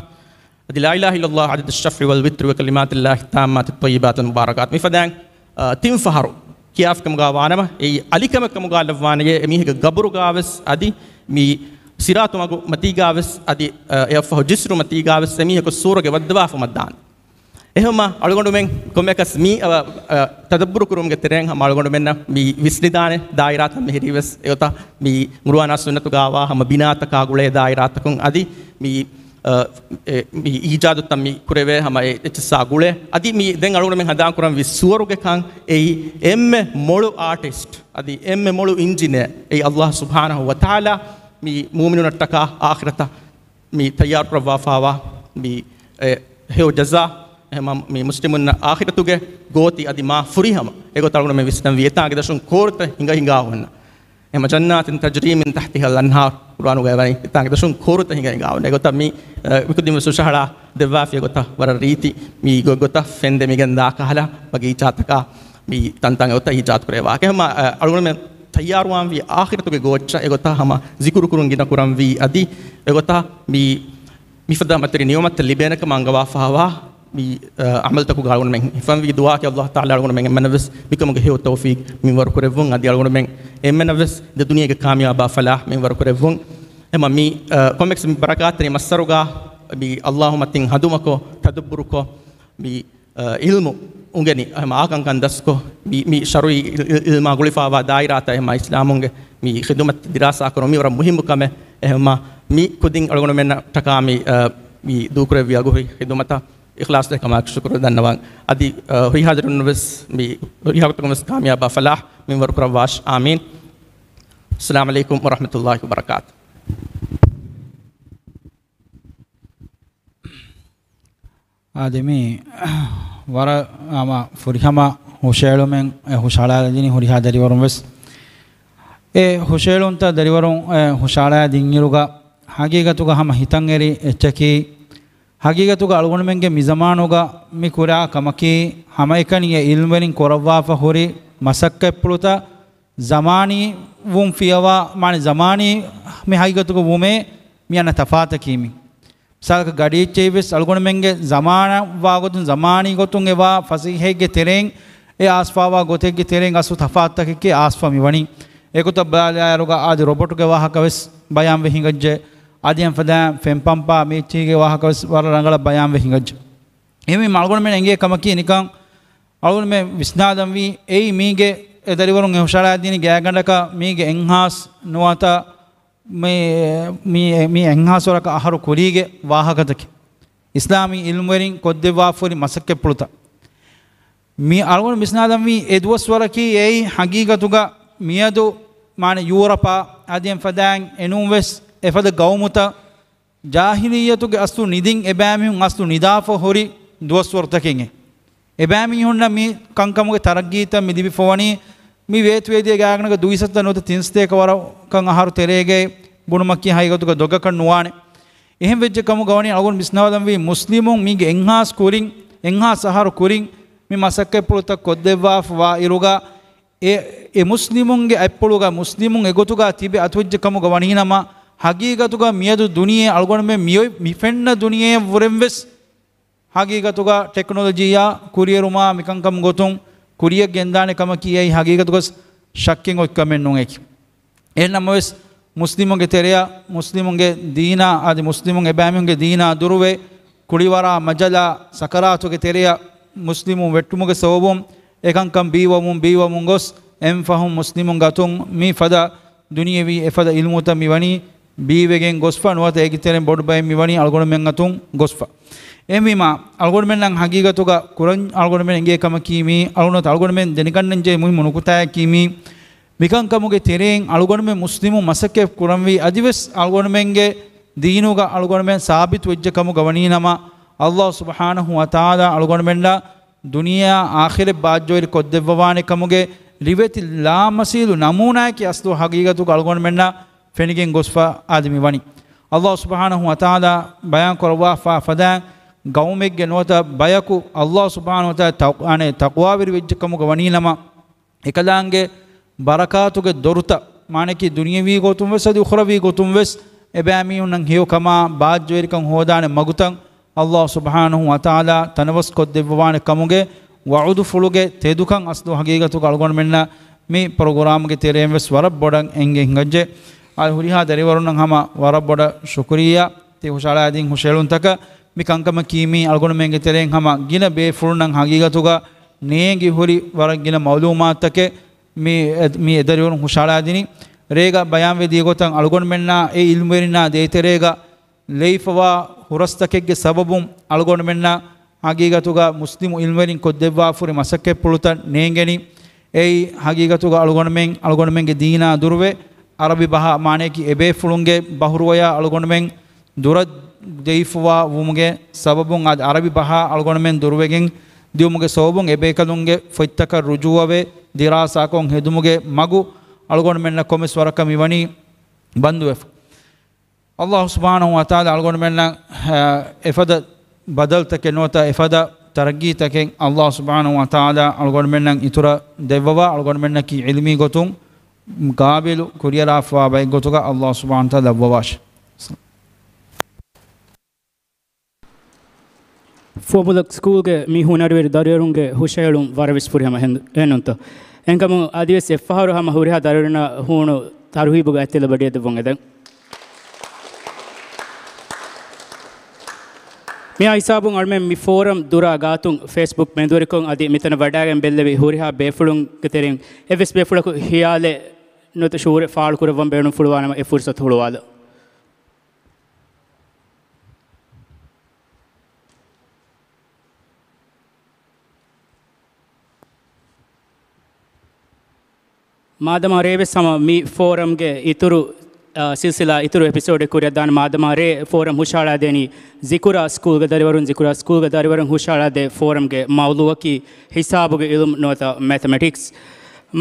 އަދި لا إله إلا الله عدد الشفع والوتر وكلمات الله التامات الطيبات المباركات. މިފަދައިން، އާ، ތިން ފަހަރު ކިޔާފިކަމުގާ ވާނަމަ، އެއީ އަލިކަމެއްކަމުގާ ލައްވާނެޔޭ، އެމީހެއްގެ ގަބުރުގާވެސް އަދި މި ސިރާތު މަގު މަތީގާވެސް އަދި، އާ، އެއަށްފަހު ޖިސްރު މަތީގާވެސް އެމީހަކު ސުވަރުގެ ވައްދަވާފަ މައްދާނެ. އެހެންމަ އަޅުގަނޑުމެން ކޮންމެއަކަސް މި، އަ، އަ، ތަދައްބުރު ކުރުމުގެ ތެރެއިން ހަމަ އަޅުގަނޑުމެންނަށް މި ވިސްނިދާނެ ދާއިރާތައް މިހިރީވެސް އެގޮތަށް މި ޤުރުއާނާ ސުންނަތުގާވާ ހަމަ ބިނާތަކާ ގުޅޭ ދާއިރާތަކުން އަދި މި، އަ، އެ، މި އީޖާދުތައް މި ކުރެވޭ ހަމަ އެ އެއްޗިއްސާ ގުޅޭ. އަދި މި ދެން އަޅުގަނޑުމެން ހަނދާން ކުރަންވީ ސުވަރުގެކަން އެއީ އެންމެ މޮޅު އާޓިސްޓް އަދި އެންމެ މޮޅު އިންޖިނޭ އެއީ ﷲ ސުބްޙާނަހޫ ވަތަޢާލާ މި މުއުމިނުންނަށްޓަކާ އާޚިރަތަށް މި ތައްޔާރުކުރައްވާފާވާ މި، އެ، ހެޔޮ ޖަޒާ، އެހެންމަ މި މުސްލިމުންނަށް އާޚިރަތުގެ ގޯތި އަދި މާ ފުރިހަމަ. އެގޮތަށް އަޅުގަނޑުމެން ވިސްނަންވީ އެތާނގެ ދަށުން ކޯރުތައް ހިނގަ ހިނގާ ހުންނަ. އެހެންމަ جنات تجري من تحتها الأنهار ޤުރުއާނުގައި ވަނީ އެތާނގެ ދަށުން ކޯރުތައް ހިނގަ ހިނގާ ހުންނަ. އެގޮތަށް މި، އެ، މިކުދިން ވެސް ހުށަހަޅާ ދެއްވާފި އެގޮތަށް ވަރަށް ރީތި މި ގޮތްގޮތަށް ފެންދެމިގެން ދާ ކަހަލަ ބަގީޗާތަކާ މި ތަންތަން އެގޮތަށް އީޖާދު ކުރެވާ. އެހެންމަ، އަ، އަޅުގަނޑުމެން ތައްޔާރުވާންވީ އާޚިރަތުގެ ގޯއްޗަށް އެގޮތަށް ހަމަ ޒިކުރު ކުރުން ގިނަ ކުރަންވީ އަދި އެގޮތަށް މި މިފަދަ މަތިރި ނިޢުމަތްތައް ލިބޭނެކަމަށް އަންގަވާފައިވާ މި، އަ، ޢަމަލުތަކުގަ އަޅުގަނޑުމެން ހިފަންވީ ދުޢާއަކީ ﷲ ތަޢާލާ އަޅުގަނޑުމެން އެންމެނަށްވެސް މިކަމުގެ ހެޔޮ ތައުފީޤް މިންވަރު ކުރެއްވުން އަދި އަޅުގަނޑުމެން އެންމެނަށްވެސް ދެ ދުނިޔޭގެ ކާމިޔާބާ ފަލާޙް މިންވަރު ކުރެއްވުން. އެމަ މި، އަ، ކޮންމެއަކަސް މި ބަރަކާތްތެރި މައްސަރުގަ މި ﷲ މަތިން ހަނދުމަކޮށް ތަދައްބުރުކޮށް މި، އަ، ޢިލްމު އުނގެނި، އެހެމަ އާކަންކަން ދަސްކޮށް، މި، މި ޝަރުޢީ ޢިލް-، ޢިލް-، ޢިލްމާ ގުޅިފާވާ ދާއިރާތައް، އެހެމަ އިސްލާމުންގެ މި ޚިދުމަތް ދިރާސާ ކުރުން މި ވަރަށް މުހިއްމު ކަމެއް. އެހެމަ މި ކުދިން އަޅުގަނޑުމެންނަށްޓަކާ މި، އަ، މި ދޫކުރެއްވި އަގުހުރި ޚިދުމަތަށް އިޚްލާޞްތެރިކަމާއެކު ޝުކުރު ދަންނަވަން. އަދި، އަ، ހުރިހާ ދަރިވަރުން ވެސް މި ހުރިހާ ގޮތަކުން ވެސް ކާމިޔާބާ ފަލާޙް މިންވަރު ކުރައްވާށި. އާމީން. އައްސަލާމު ޢަލައިކުމް ވަރަޙްމަތުﷲި ވަބަރަކާތު. އާދެ، މި ވަރަށް ހަމަ ފުރިހަމަ ހުށައެޅުމެއް އެ ހުށަހަޅާލަދިނީ ހުރިހާ ދަރިވަރުން ވެސް. އެ ހުށައެޅުންތައް ދަރިވަރުން އެ ހުށަހަޅާ ދިންއިރުގަ ހަގީގަތުގަ ހަމަ ހިތަށް އެރި އެއްޗަކީ، ހަގީގަތުގަ އަޅުގަނޑުމެންގެ މިޒަމާނުގަ މި ކުރާ ކަމަކީ، ހަމައެކަނި އެ ޢިލްމުވެރިން ކުރައްވާފަ ހުރި މަސައްކަތްޕުޅުތައް ޒަމާނީ ވުން ފިޔަވާ، މާނަ ޒަމާނީ މި ހަގީގަތުގަ ވުމޭ މި އަންނަ ތަފާތަކީ މި. މިސާލަކަށް ގަޑިއެއްޗެއް ވެސް އަޅުގަނޑުމެންގެ ޒަމާނަށް ވާގޮތުން ޒަމާނީ ގޮތުން އެވާ ފަސޭހައެއްގެ ތެރެއިން އެ އާސްފާވާ ގޮތެއްގެ ތެރެއިން އަސްލު ތަފާތުތަކެކޭ އާސްފާ މިވަނީ. އެގޮތަށް ބަލާލާއިރުގަ އަދި ރޮބޮޓުގެ ވާހަކަ ވެސް ބަޔާންވެ ހިނގައްޖެ. އަދި އެފަދައިން ފެން ޕަމްޕާ މީއްޗީގެ ވާހަކަ ވެސް ވަރަށް ރަނގަޅަށް ބަޔާންވެ ހިނގައްޖެ. އެހެންވީމަ އަޅުގަނޑުމެން އެނގޭ ކަމަކީ ނިކަން އަޅުގަނޑުމެން ވިސްނާލަންވީ އެއީ މީގެ އެ ދަރިވަރުން އެ ހުށައަޅާދިނީ ގާތްގަނޑަކަށް މީގެ އެއްހާސް ނުވަތަ މި، މި، މި އެއްހާސް ވަރަކަށް އަހަރު ކުރީގެ ވާހަކަތަކެއް. އިސްލާމީ އިލްމުވެރިން ކޮށްދެއްވާފަހުރި މަސައްކަތްޕުޅުތައް. މި އަޅުގަނޑު ވިސްނާލަންވީ އެ ދުވަސްވަރަކީ އެއީ ހަގީގަތުގަ މިއަދު މާނަ ޔޫރަޕާ އަދި އެފަދައިން އެނޫންވެސް އެފަދަ ގައުމުތައް ޖާހިލިއްޔަތުގެ އަސްލު ނިދިން އެބައިމީހުން އަސްލު ނިދާފަ ހުރި ދުވަސްވަރުތަކެއް. އެބައިމީހުންނަށް މި ކަންކަމުގެ ތަރައްގީތައް މި ލިބިފަވަނީ މި ވޭތުވެދިޔަ ގާތްގަނޑަކަށް ދުއިސައްތަ ނުވަތަ ތިންސަތޭކަ ވަރަކަށް އަހަރު ތެރޭގައި ބުނުމަކީ ހަގީގަތުގަ ދޮގަކަށް ނުވާނެ. އެހެން ވެއްޖެ ކަމުގަ ވަނީ އަޅުގަނޑު ވިސްނާލަންވީ މުސްލިމުން މީގެ އެއްހާސް ކުރިން، އެއްހާސް އަހަރު ކުރިން މި މަސައްކަތްޕުޅުތައް ކޮށްދެއްވާފަ ވާ އިރުގަ އެ، އެ މުސްލިމުންގެ އަތްޕުޅުގަ މުސްލިމުން އެގޮތުގަ ތިބެ އަތުވެއްޖެ ކަމުގަ ވަނީނަމަ، ހަގީގަތުގަ މިއަދު ދުނިޔެ އަޅުގަނޑުމެން މިއޮތް މި ފެންނަ ދުނިޔެއަށްވުރެން ވެސް ހަގީގަތުގަ ޓެކްނޮލޮޖީއާ ކުރިއެރުމާ މިކަންކަމުގެ ގޮތުން ކުރިއަށް ގެންދާނެ ކަމަކީ އެއީ ހަގީގަތުގަ ޝައްކެއް އޮތް ކަމެއް ނޫން އެކި. އެހެންނަމަވެސް، މުސްލިމުންގެ ތެރެއަށް، މުސްލިމުންގެ ދީނާ، އަދި މުސްލިމުން އެބައިމީހުންގެ ދީނާ ދުރުވެ، ކުޅިވަރާ މަޖަލާ ސަކަރާތުގެ ތެރެއަށް މުސްލިމުން ވެއްޓުމުގެ ސަބަބުން އެކަންކަން ބީވަމުން، ބީވަމުން ގޮސް، އެންފަހުން މުސްލިމުންގެ އަތުން މި ފަދަ ދުނިޔެވީ އެފަދަ އިލްމުތައް މިވަނީ ބީވެގެން ގޮސްފަ ނުވަތަ އޭގެ ތެރެއިން ބޮޑު ބައެއް މިވަނީ އަޅުގަނޑުމެން އަތުން ގޮސްފަ. އެހެންވީމާ، އަޅުގަނޑުމެންނަށް ހަގީގަތުގަ ކުރަން އަޅުގަނޑުމެން އެނގޭ ކަމަކީ މީ، އަޅުގަނޑު އަޅުގަނޑުމެން ދެނެގަންނަންޖެހޭ މުހިއްމު ނުކުތާއަކީ މީ، މިކަންކަމުގެ ތެރެއިން އަޅުގަނޑުމެން މުސްލިމުން މަސައްކަތް ކުރަންވީ އަދިވެސް އަޅުގަނޑުމެންގެ ދީނުގަ އަޅުގަނޑުމެން ސާބިތު ވެއްޖެ ކަމުގަ ވަނީނަމަ، އައްލާހު ސުބްޙާނަހު ވަތަޢާލާ އަޅުގަނޑުމެންނަށް ދުނިޔެއާ އާޚިރަތް ބާއްޖަވެރި ކޮށްދެއްވަވާނެ ކަމުގެ ރިވެތި ލާމަސީލު ނަމޫނާއަކީ އަސްލު ހަގީގަތުގަ އަޅުގަނޑުމެންނަށް ފެނިގެން ގޮސްފަ އާދެ މިވަނީ. އައްލާހު ސުބްޙާނަހު ވަތަޢާލާ ބަޔާން ކުރައްވާފާ ފަދައިން ގައުމެއްގެ ނުވަތަ ބަޔަކު އައްލާހު ސުބްޙާނަހު ވަތަޢާލާ ތަ-، އަނެއް ތަޤްވާވެރި ވެއްޖެ ކަމުގަ ވަނީނަމަ، އެކަލާނގެ ބަރަކާތުގެ ދޮރުތައް، މާނައަކީ ދުނިޔަވީ ގޮތުން ވެސް އަދި އުޚްރަވީ ގޮތުން ވެސް އެބައިމީހުންނަށް ހެޔޮކަމާ ބާއްޖަވެރިކަން ހޯދާނެ މަގުތައް އައްލާހު ސުބްޙާނަހު ވަތަޢާލާ ތަނަވަސްކޮށްދެއްވަވާނެ ކަމުގެ ވަޢުދުފުޅުގެ ތެދުކަން އަސްލު ހަގީގަތުގަ އަޅުގަނޑުމެންނަށް މި ޕްރޮގްރާމްގެ ތެރެއިން ވެސް ވަރަށް ބޮޑަށް އެނގެ ހިނގައްޖެ. އަދި ހުރިހާ ދަރިވަރުންނަށް ހަމަ ވަރަށް ބޮޑަށް ޝުކުރިއްޔާ. ތި ހުށައަޅާދިން ހުށައެޅުންތަކަށް މި ކަންކަމަކީ މީ އަޅުގަނޑުމެންގެ ތެރެއިން ހަމަ ގިނަ ބޭފުޅުންނަށް ހަގީގަތުގަ ނޭނގި ހުރި ވަރަށް ގިނަ މައުލޫމާތުތަކެއް މި، މި އެދަރިވަރުން ހުށައަޅާދިނީ. ރޭގަ ބަޔާންވެ ދިޔަ ގޮތަށް އަޅުގަނޑުމެންނާ އެ އިލްމުވެރިންނާ ދޭތެރޭގަ ލެއިފަވާ ހުރަސްތަކެއްގެ ސަބަބުން އަޅުގަނޑުމެންނަށް ހަގީގަތުގަ މުސްލިމު އިލްމުވެރިން ކޮށްދެއްވާފަހުރި މަސައްކަތްޕުޅުތައް ނޭނގެނީ. އެއީ ހަގީގަތުގަ އަޅުގަނޑުމެން، އަޅުގަނޑުމެންގެ ދީނާ ދުރުވެ، އަރަބި ބަހާ މާނައަކީ އެބޭފުޅުންގެ ބަހުރުވަޔާ އަޅުގަނޑުމެން ދުރަށް ދެއިފަވާ ވުމުގެ ސަބަބުން އަދި އަރަބި ބަހާ އަޅުގަނޑުމެން ދުރުވެގެން ދިއުމުގެ ސަބަބުން އެބޭކަލުންގެ ފޮތްތަކަށް ރުޖޫޢަވެ، ދިރާސާކޮށް ހެދުމުގެ މަގު އަޅުގަނޑުމެންނަށް ކޮންމެސް ވަރަކަށް މިވަނީ ބަންދުވެފަ. އައްލާހު ސުބްޙާނަހު ވަތަޢާލާ އަޅުގަނޑުމެންނަށް، އަ، އެފަދަ ބަދަލުތަކެއް ނުވަތަ އެފަދަ ތަރައްގީތަކެއް އައްލާހު ސުބްޙާނަހު ވަތަޢާލާ އަޅުގަނޑުމެންނަށް އިތުރަށް ދެއްވަވާ، އަޅުގަނޑުމެންނަކީ ޢިލްމީ ގޮތުން ގާބިލު ކުރިއަރާފަވާ ބައެއްގޮތުގަ އައްލާހު ސުބްޙާނަހު ވަތަޢާލާ ލައްވަވާށި. ފުވައްޕުޅު ސްކޫލްގެ މި ހުނަރުވެރި ދަރިވަރުންގެ ހުށައެޅުން ވަރަށް ވެސް ފުރިހަމަ ހެން-، އެހެންނޫންތޯ؟ އެހެންކަމުން އަދިވެސް އެއްފަހަރު ހަމަ ހުރިހާ ދަރިވަރުންނަށް ހޫނު ތަރުހީބުގެ އަތްތިލަ ބަޑިއެއް ދެއްވުން އެދެން. މިއާ ހިސާބުން އަޅުމެން މި ފޯރަމް ދުރާ ގާތުން ފޭސްބުކް މެދުވެރިކޮށް އަދި މިތަނަށް ވަޑައިގެން ބެއްލެވި ހުރިހާ ބޭފުޅުންގެ ތެރެއިން އެއްވެސް ބޭފުޅަކު ހިޔާލެއް ނުވަތަ ޝުޢޫރެއް ފާޅުކުރައްވަން ބޭނުންފުޅުވާނަމަ އެ ފުރުސަތު ހުޅުވާލަ. މާދަމާ ރޭވެސް ހަމަ މި ފޯރަމްގެ އިތުރު، އާ، ސިލްސިލާ އިތުރު އެޕިސޯޑެއް ކުރިއަށްދާން. މާދަމާ ރޭ ފޯރަމް ހުށައަޅާދޭނީ ޒިކުރާ ސްކޫލްގެ ދަރިވަރުން، ޒިކުރާ ސްކޫލްގެ ދަރިވަރުން ހުށައަޅާދޭ ފޯރަމްގެ މައުޟޫޢަކީ ހިސާބުގެ އިލްމު ނުވަތަ މެތަމެޓިކްސް.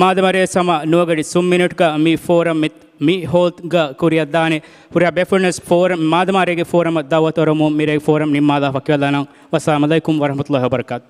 މާދަމާ ރޭ ހަމަ ނުވަގަޑި ސުން މިނިޓްގަ މި ފޯރަމް މި މި ހޯލްގަ ކުރިއަށްދާނެ. ހުރިހާ ބޭފުޅުންނަށް ފޯރަމް، މާދަމާ ރޭގެ ފޯރަމަށް ދައުވަތު އަރުމުން މި ރޭގެ ފޯރަމް ނިންމާލާފަ ކިޔަލާނަން. ވައްސަލާމް ޢަލައިކުމް ވަރަޙްމަތުﷲި ވަބަރަކާތު.